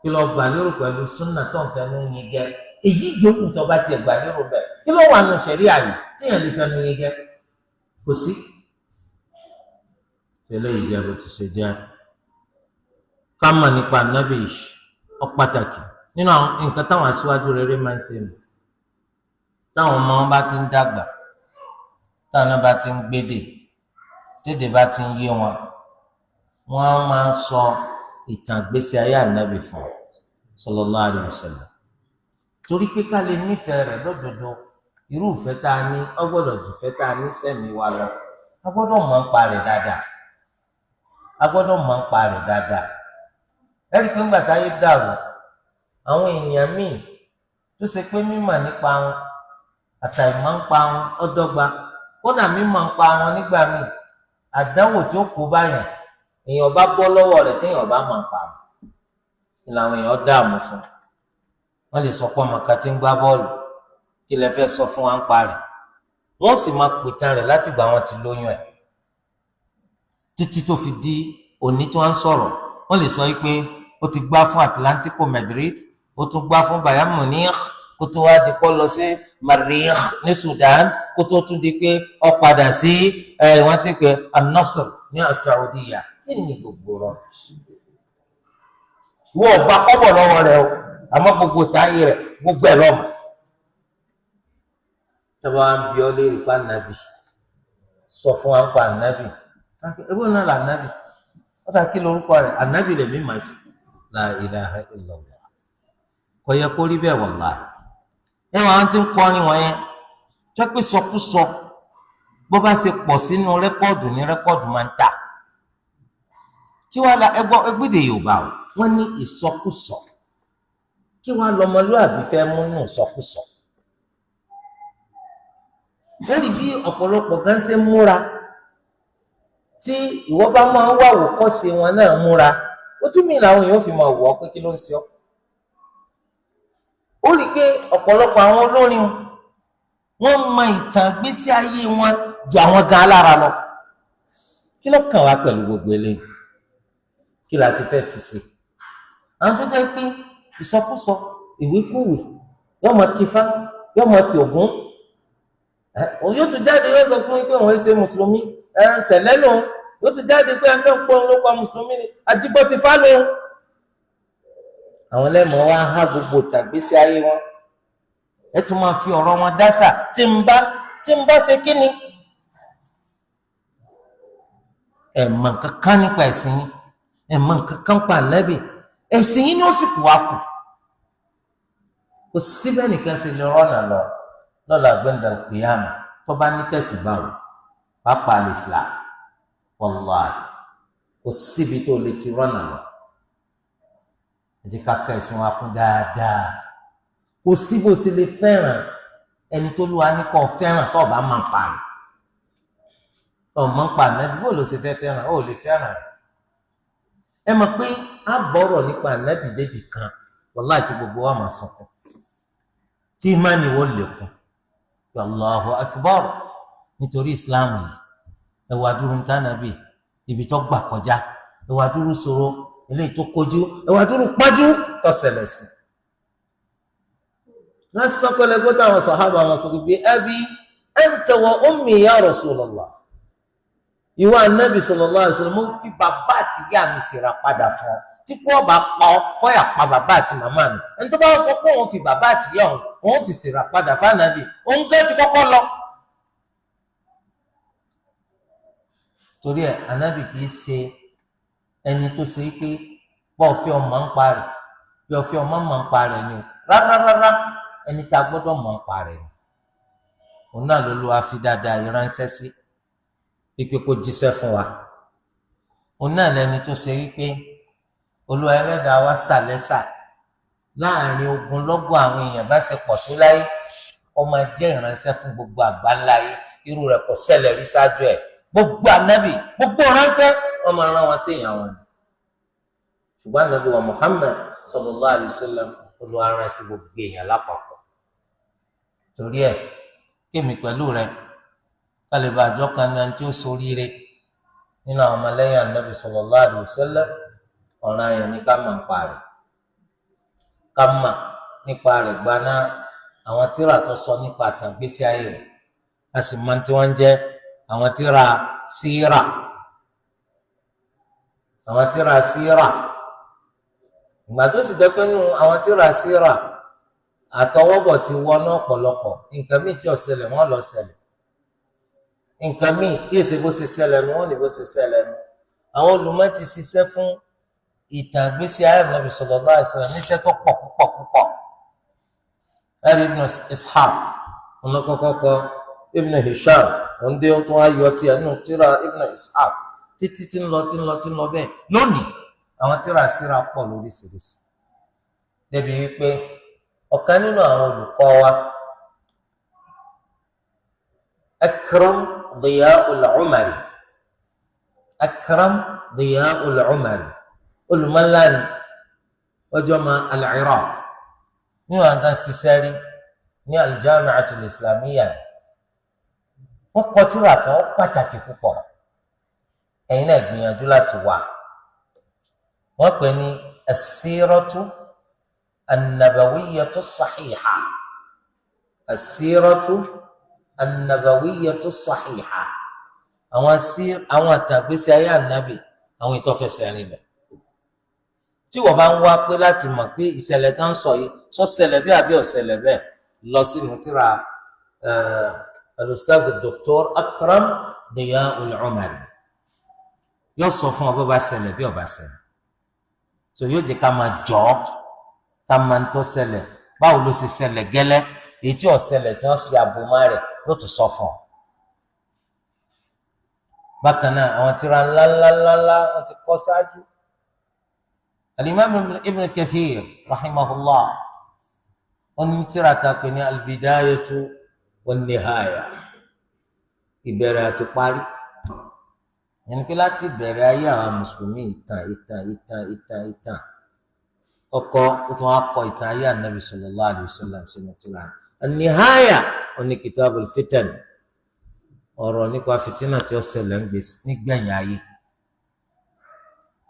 Kí lọ gbà lérò pẹ̀lú súnà tó ń fẹnu yín gẹ? Èyí yòówù tó bá tiẹ̀ gbà lérò bẹ́ẹ̀, kí ló wà nù sẹ̀rí àyè tíyẹn lè fẹnu yín gẹ? Kò sí. Eléyìí jẹ́ bó ti ṣe jẹ́. Ká mọ̀ nípa nábì ó pàtàkì nínú àwọn nǹkan táwọn aṣíwájú rere máa ń ṣe nù. Táwọn ọmọ wọn bá ti ń dàgbà, táwọn bá ti ń gbédè, tédè bá ti ń yé wọn, wọn máa ń sọ ìtàn ìgbésí ayé ànábì fún ọ sallallahu alaihi wasallam. Torí pé ká lè nífẹ̀ẹ́ rẹ̀ lódodo, irú ìfẹ́ tá a ní ó gbọ́dọ̀ jù ìfẹ́ tá a ní sẹ́mi wa lọ. A gbọ́dọ̀ mọ̀ ń pa rẹ̀ dáadáa, a gbọ́dọ̀ mọ̀ ń pa rẹ̀ dáadáa. Ẹ̀rí pé ńgbà táyé dàrú, àwọn èèyàn míì tó ṣe pé mímọ̀ nípa wọn àtàìmọ̀ ń pa wọn ó dọ́gba, kódà mímọ̀ ń pa wọn nígbà míì àdánwò tí ó kó báyàn èèyàn bá bọ́ lọ́wọ́ rẹ̀ téèyàn bá mọ̀ ń pa wọn ni làwọn èèyàn dààmú fún. Wọ́n lè sọ pé ọmọ kan tí ń gbá bọ́ọ̀lù, kí lẹ fẹ́ sọ fún wa ń pa rẹ̀? Wọ́n sì máa pìtàn rẹ̀ láti gbà wọn ti lóyún ẹ̀ títí tó fi di òní tí wọ́n ń sọ̀rọ̀. Wọ́n lè sọ pé ó ti gbá fún Atlantico Madrid, ó tún gbá fún Bayern Munich, kó tó wá di pọ́ lọ sí Marikh ní Sudan, kó tó tún di pé ó padà sí wọ́n ti pè Al-Nassr ní Saudiya. Kí ni gbogbo rọ? Wọ́n gba kọ́bọ̀ lọ́wọ́ rẹ̀ o, àmọ́ gbogbo táyé rẹ̀ gbogbo ẹ̀ lọ́mọ. Tọ́ba wa ń bi ọ́ léèrè pa nàbì, sọ fún wa ń pa nàbì, ebó náà là nàbì, wọ́n ta kí lorúkọ rẹ̀? Ànábì lèmi mà sí. La ilaha illallah. Kò yẹ kó rí bẹ́ẹ̀ wallahi. Ẹ wọn àwọn tí ń kọrin wọ̀nyẹn tó pé sọkúsọ bó bá ṣe pọ̀ sínú rẹ́kọ́ọ̀dù ní rẹ́kọ́ọ̀dù máa ń tà. Kí wàá la ẹgbọ́ ẹgbẹ́dẹ Yorùbá o, wọ́n ní ìsọkúsọ. Kí wàá lọmọlúàbí fẹ́ múnú ìsọkúsọ? Lórí bí ọ̀pọ̀lọpọ̀ gan ṣe ń múra, tí ìwọ bá máa ń wà wòkọ́ṣe wọn náà múra, ojú mi làwọn èèyàn fi máa wọ̀ ọ́ pé kí ló ń ṣe ọ́. Ó rí i pé ọ̀pọ̀lọpọ̀ àwọn olórin wọ́n mọ ìtàn ìgbésí ayé wọn ju àwọn gan alára lọ. Kí ló kàn wá pẹ̀lú gbogbo eléyìí? Kí la ti fẹ́ fi ṣe? Àwọn tó jẹ́ pé ìsọkúsọ, ìwíkúwì, yóò mọ kí Ifá, yóò mọ kí Ògún, òun yóò tún jáde yóò sọ fún mi pé òun ṣe mùsùlùmí, sẹ̀lẹ́ lòun. Yóò tún jáde pé ẹgbẹ́ ń pọ́n ló kọ́ mùsùlùmí ni àdìgbò ti fá lóhùn. Àwọn lẹ́mọ̀ọ́ wá há gbogbo tàgbésí ayé wọn. Ẹ tún máa fi ọ̀rọ̀ wọn dásà tí ń bá ṣe kí ni. Ẹ mọ̀ nǹkan kan nípa ẹ̀sìn yín, ẹ mọ̀ nǹkan kan pa ànábì, ẹ̀sìn yín ni ó sì kù wá kù. Kò síbẹ̀ nìkan sì lè rọ́nà lọ lọ́la gbẹ̀ndà kìyàmù tó bá ní tẹ̀sí báwò pápá al-Islam, wàláhì kò síbi tó lè ti rọ́nà lọ. Ẹ jẹ́ ká ka ẹ̀sìn wa kún dáadáa. Kò sí bó ṣe lè fẹ́ràn ẹni tó lù wá ní kó fẹ́ràn tó bá máa ń parí. Ọmọ ń pa ànábì, bó ló ṣe fẹ́ fẹ́ràn, ó lè fẹ́ràn rẹ̀. Ẹ mọ̀ pé a bọ̀rọ̀ nípa ànábì débì kan, wàláhì tí gbogbo wa máa sunkún, tí ìmánì wọ́n lè kún. Allahu akbar. Nítorí Islam yìí, ẹwà dúró ń tánàbì ibi tó gbà kọjá, ẹwà dúró ṣòro eléyìí tó kojú, ẹwà dúró pájú tó ṣẹlẹ̀ sí. Lásán kọ́lẹ̀ gbọ́dọ̀ àwọn sàhábà wọn sọ pé abi anta wa ummi ya Rasulullah, ìwà anábì sallallahu alaihi wasallam, mo fi bàbá àti ìyá mi ṣèrà padà fún ọ. Tí kò bá pa ọ, kọ́yà pa bàbá àti màmá mi. Ẹni tó bá sọ pé òun fi bàbá àti ìyá òun, òun fi ṣèrà padà fáànàbì, òun gẹ́ ti kọ́kọ́ lọ. Torí ẹ anábì kì í ṣe ẹni tó ṣe pé bọ́ọ̀ fi ọmọ ń pa rẹ̀, bí ọ̀fi ọmọ mọ̀ ń pa rẹ̀ ni o. Rárárárá, ẹni tá a gbọ́dọ̀ mọ̀ ń pa rẹ̀ ni. Òun náà ló ló wá fi dáadáa ìránṣẹ́ sí pípé kó jíṣẹ́ fún wa. Òun náà lẹni tó ṣe wípé Olúwa ẹlẹ́dàá wa sàlẹ́sà láàrin ogunlọ́gọ̀ àwọn èèyàn bá ṣe pọ̀ tó láyé, ó máa jẹ́ ìránṣẹ́ fún gbogbo àgbáńláyé. Irú rẹ̀ kò ṣẹlẹ̀ rí ṣáájú ẹ̀. Gbogbo ànábì, gbogbo ìránṣẹ́, wọ́n máa rán wọn sí èèyàn wọn. Ṣùgbọ́n ànábì wa Muhammad sallallahu alaihi wasallam, Olúwa rán sí gbogbo èèyàn lápapọ̀. Torí ẹ̀ kémi pẹ̀lú rẹ̀ kálíbà àjọ kan náà tí ó soríire nínú àwọn ọmọlẹ́yìn ànábì sallallahu alaihi wasallam, ọ̀ràn ayọ̀ ní ká máa ń pa rẹ̀, ká mà nípa rẹ̀ gbaná àwọn tíra tó sọ nípa àtàgbésí ayé rẹ̀, a sì máa tí wọ́n ń jẹ́ àwọn tíra síra, àwọn tíra síra. Ìgbà tó sì jẹ́ pé nínú àwọn tíra síra àtọwọ́bọ̀ ti wọnú ọ̀pọ̀lọpọ̀ nǹkan míì tí ò ṣẹlẹ̀ wọ́n lọ ṣẹlẹ̀, nǹkan míì tí èsì bó ṣe ṣẹlẹ̀ nu wọ́n ní bó ṣe ṣẹlẹ̀ nu. Àwọn olùmọ̀ ti ṣiṣẹ́ fún ìtàn ìgbésí ayé Ànábì sallallahu alaihi wasallam níṣẹ́ tó pọ̀ púpọ̀ púpọ̀. Ẹ̀rí Ibn Ishaq ọlọ́kọ́kọ́kọ́, Ibn Hisham òǹdé tó wá yọ tiẹ̀ nínú tíra Ibn Ishaq títí tí ń lọ tí ń lọ tí ń lọ bẹ́ẹ̀. Lónìí àwọn tíra síra pọ̀ lóríṣiríṣi débi wípé ọ̀kan nínú àwọn olùkọ́ wa, Akram Diya'ul Umari, Akram Diya'ul Umari, olùmọ̀ńlá ni, ọjọ́ ma al-Iraq, nínú àwọn tán ṣiṣẹ́ rí ní al-Jami'atul Islamiyya. Wọ́n kọ tírà kan ó pàtàkì púpọ̀, ẹ̀yin náà gbìyànjú láti wà. Wọ́n pè ní as-siratu an-nabawiyyatu as-sahiha, as-siratu an-nabawiyyatu as-sahiha, àwọn àtàgbésí ayé ànábì, àwọn ìtọ́fẹsẹ̀ rinlẹ̀. Tí wọ́n bá ń wá pé láti mọ̀ pé ìṣẹ̀lẹ̀ tó ń sọ yìí sọ ṣẹlẹ̀ bí àbí ọ̀ṣẹlẹ̀ bẹ́ẹ̀, lọ sínú tírà al-Ustadh Dr. Akram Diya'ul Umari, yóò sọ fún ọ bó bá ṣẹlẹ̀ bí ó bá ṣẹlẹ̀. So yóò jẹ́ ká máa jọ ọ́, ká máa ń tó ṣẹlẹ̀, báwo ló ṣe ṣẹlẹ̀ gẹ́lẹ́, èyí tí ó ṣẹlẹ̀ tí wọ́n ṣe àbòmá rẹ̀ yóò tún sọ fún ọ. Bákan náà àwọn tírà ńláńláńlá wọ́n ti kọ ṣáájú. Al-Imam Ibn Kathir rahimahullah, wọ́n ní tírà ta pè ní Al-Bidayatu wan-Nihaya, ìbẹ̀rẹ̀ àti parí. Ẹni pé láti bẹ̀rẹ̀ ayé àwọn mùsùlùmí, ìtàn ìtàn ìtàn ìtàn ìtàn ọkọ ó tún wá kọ ìtàn ayé ànábì sallallahu alaihi wasallam sínú tírà. An-Nihaya oní Kitabul Fitan, ọ̀rọ̀ nípa fìtínà tí ó ṣẹlẹ̀ nígbẹ̀yìn ayé.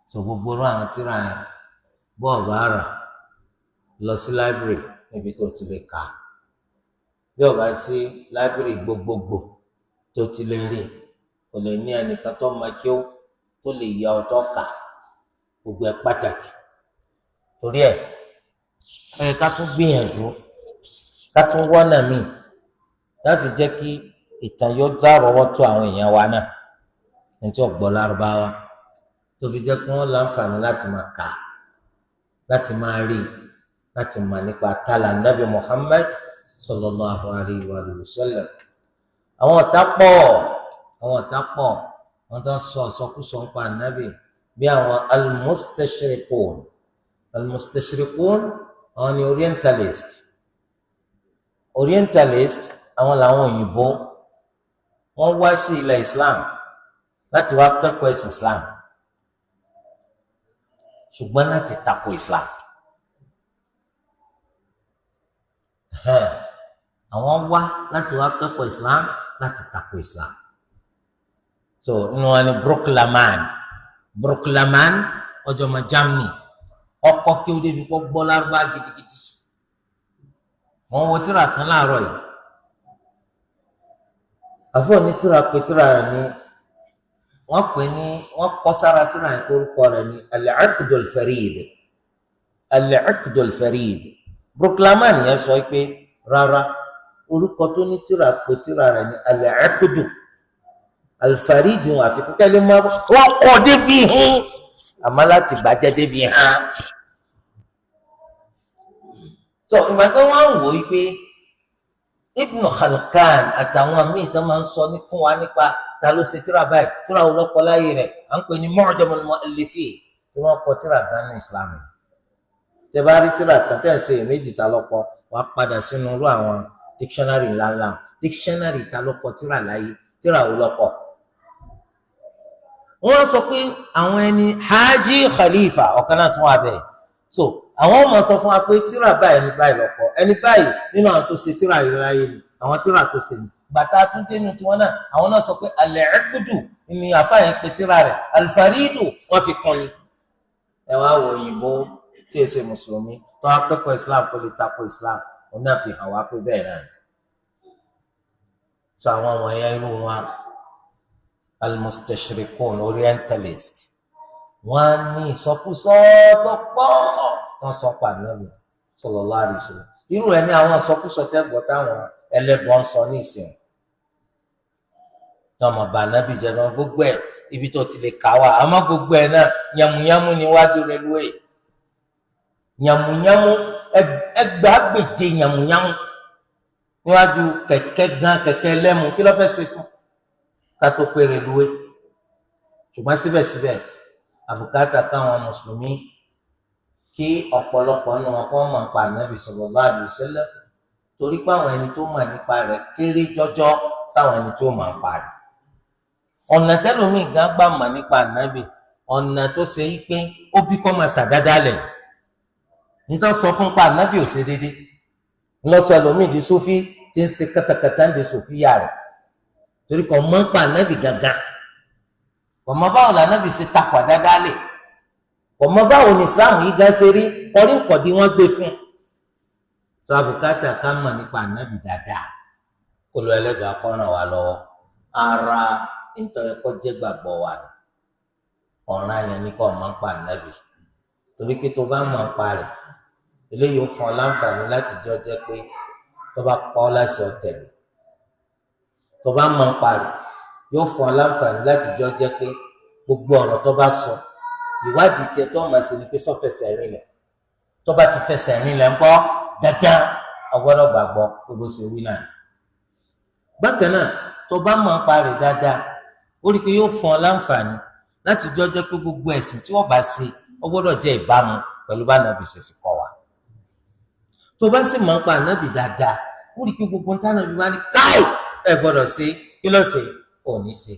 So gbogbo rú àwọn tírà yẹn, bọ́ọ̀ bá rà lọ sí láìbírì níbi tó ti lè kà á, bí ó bá sí láìbírì gbogbogbò tó ti lè rí, kò lè ní ẹnìkan tó máa kí ó tó lè yà ọ̀tọ̀ kà, gbogbo ẹ̀ pàtàkì. Torí ẹ̀ ó yẹ ká tún gbìyànjú, ká tún wọ́nà míì láti jẹ́ kí ìtàn yóò dárọ̀ọ́wọ́tó àwọn èèyàn wa náà, ẹni tí wọ́n gbọ́ Lárúbáwá, tó fi jẹ́ kí wọ́n láǹfààní láti máa kà, láti máa rí, láti mọ̀ nípa tálà Nabi Muhammad sallallahu alayhi wa sallam. Àwọn ọ̀tá pọ̀, àwọn ọ̀tá pọ̀, wọ́n tó sọ ìsọkúsọ ń pa Nabi bí àwọn al-mustashriqun. Al-mustashriqun àwọn ni orientalist. Orientalist àwọn làwọn òyìnbó, wọ́n wá sí ilẹ̀ Islam láti wá kẹ́kọ̀ọ́ ẹ̀sìn Islam, ṣùgbọ́n láti tako Islam. Àwọn wá láti wá kẹ́kọ̀ọ́ Islam láti tako Islam. So inú wọn ni Brookland. Brookland ọjọ́ ma Germany, ọkọ kí ó débi kó gbọ́ Lárúbá gidigidi. Wọ́n wo tírà kan láàárọ̀ yìí, àfọ̀ ní tírà pé tírà rẹ̀ ní wọ́n pè ní, wọ́n kọ́ sára tírà yẹn kó orúkọ rẹ̀ ní Al-Aqdul Farid. Al-Aqdul Farid. Brookland yẹn sọ pé rárá, orúkọ tó ní tírà pé tírà rẹ̀ ní Al-Aqdu Al-Farid, àfikún kẹ́lẹ́ mọ́ wọ́n kọ́ débi hín, àmọ́ láti bàjẹ́ débi hàn. Tó ìgbà tó wọ́n wò ó pé Ibn Khalkan àtàwọn míì tó máa ń sọ ní fún wa nípa ta ló ṣe tírà báyìí, tírà wo lọ́pọ̀ láyé rẹ̀, à ń pè ní Mu'jamul Mu'allifin, tí wọ́n kọ tírà gánú Islam. Tẹ bá rí tírà kan tẹ̀ ń ṣe èméjì ta lọ́pọ̀, wàá padà sínú irú àwọn dictionary ńláńlá, dictionary ta lọ́pọ̀ tírà láyé, tírà wo lọ́pọ̀. Wọ́n sọ pé àwọn ẹni Haji Khalifa ọ̀kan náà tún wà bẹ́ẹ̀. So àwọn ọmọ sọ fún wa pé tírà báyìí ní báyìí lọ́pọ̀, ẹni báyìí nínú àwọn tó ṣe tírà yìí láyé ni àwọn tírà tó ṣe ni. Gbàtà tún dénú tiwọn náà, àwọn náà sọ pé al-Aqdu ni àfààyàn pé tírà rẹ̀, al-Faridu wọ́n fi kún ni. Ẹ wá wo òyìnbó tí èsè mùsùlùmí tó wá kẹ́kọ̀ọ́ Islam kó lè tako Islam, òun náà fi hàn wá pé bẹ́ẹ̀ náà ni. Sọ àwọn wọ̀nyẹn irú wọn al-mustashriqun orientalist, wọ́n ní ìsọkúsọ tó pọ̀ tán sọ pa Ànábì sallallahu alaihi wasallam. Irú ẹ̀ ní àwọn ìsọkúsọ tẹ́gbọ́ táwọn ẹlẹ́bọn ń sọ ní ìsìn, tọmọ bá Ànábì jẹ lọ gbogbo ẹ̀ ibi tó ti lè kà wá, àmọ́ gbogbo ẹ̀ náà yàmùyàmù níwájú rẹ̀ lóye, yàmùyàmù ẹgbàágbèje yàmùyàmù níwájú kẹ̀kẹ́ gan kẹ̀kẹ́ lẹ́mu, kí ló fẹ́ ṣe fún ká tó péré lóye. Ṣùgbọ́n síbẹ̀síbẹ̀ àbùkátà káwọn mùsùlùmí kí ọ̀pọ̀lọpọ̀ nínú wọn kọ́ mọ̀ nípa Ànábì sallallahu alaihi wasallam, torí pé àwọn ẹni tó mọ̀ nípa rẹ̀ kéré jọjọ sáwọn ẹni tó mọ̀ nípa rẹ̀. Ọ̀nà tẹ́lómi gan gbà mọ̀ nípa Ànábì, ọ̀nà tó ṣe yí pé ó bí kọ́ máa ṣàdádá lẹ̀ nítorí sọ fún pa Ànábì ò ṣe déédéé lọ́sọ̀ ẹlòmíì di Súfí tí ń ṣe kátàkátà ń di Súfíyà rẹ̀, torí kò mọ̀ nípa Ànábì gangan, kò mọ̀ báwo lànábì ṣe takò àdádá lẹ̀, kò mọ̀ báwo ni Islam yìí gan ṣe rí, kọrí nkọ̀dí wọ́n gbé fún. Tó àbùkátà ká mọ̀ nípa Ànábì dáadáa, kó lọ ẹlẹ́dàá kó ràn wá lọ́wọ́. Ara nítorí kó jẹ́ gbàgbọ́ wa ọ̀ràn yẹn ní kó mọ̀ nípa Ànábì, torí pé tó bá mọ̀ nípa rẹ̀, eléyìí ó fún ọ láǹfààní láti jọ jẹ́ pé tó bá pa ọ́ láṣẹ ó tẹ̀lé. Tó bá mọ̀ nípa rẹ̀, yóò fún ọ láǹfààní láti jọ jẹ́ pé gbogbo ọ̀rọ̀ tó bá sọ, ìwádìí tiẹ̀ tó máa ṣe ni pé sọ fẹsẹ̀ rinlẹ̀. Tó bá ti fẹsẹ̀ rinlẹ̀ ńkọ́, dandan o gbọ́dọ̀ gbàgbọ́ pé bó ṣe wí náà. Bákan náà, tó bá mọ̀ nípa rẹ̀ dáadáa, ó rí i pé yóò fún ọ láǹfààní láti jọ jẹ́ pé gbogbo ẹ̀sìn tí wọ́n bá ṣe, ó gbọ́dọ̀ jẹ́ ìbámu pẹ̀lú bá Ànábì ṣe fi kọ́ wa. Tó bá sì mọ̀ nípa Ànábì dáadáa, ó rí i pé gbogbo ntánàbí wá ní káì ẹ gbọ́dọ̀ ṣe, kí ló ṣe? Ò ní ṣe.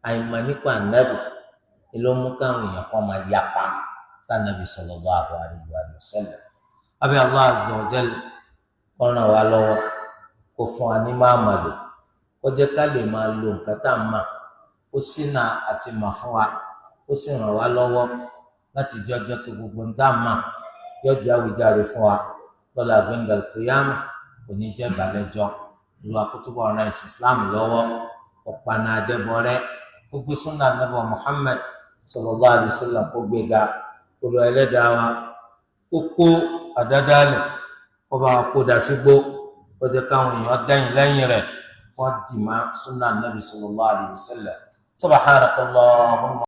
Àìmọ̀ nípa Ànábì ni ló mú káwọn èèyàn kan máa yapa sànàbì sallallahu alaihi wa sallam. Abẹ́ Allah azza wa jalla kó ràn wá lọ́wọ́, kó fún wa ní máa mà lò, kó jẹ́ ká lè máa lo nǹkan tá a mà, kó ṣínà àti mà fún wa, kó sì ràn wá lọ́wọ́ láti jọ jẹ́ pé gbogbo nǹkan tá a mà yóò jẹ́ àwíjàre fún wa lọ́la gbẹ̀ngàn kìyàmù, kò ní jẹ́ ìbàlẹ́jọ́. Olúwa kó túbọ̀ ran ẹ̀sìn Islam lọ́wọ́, ọ̀pàna adẹ́bọrẹ́, Kó gbé súnà Ànábì Muhammad sallallahu alaihi wasallam kó gbé ga. Olúwa Ẹlẹ́dàá wa, kó kó àdádálẹ̀, kó bá wa kó dà sígbó, kó jẹ́ káwọn èèyàn dẹ́yìn lẹ́yìn rẹ̀, wọ́n dì má súnà Ànábì sallallahu alaihi wasallam. Subhanaka Allahumma.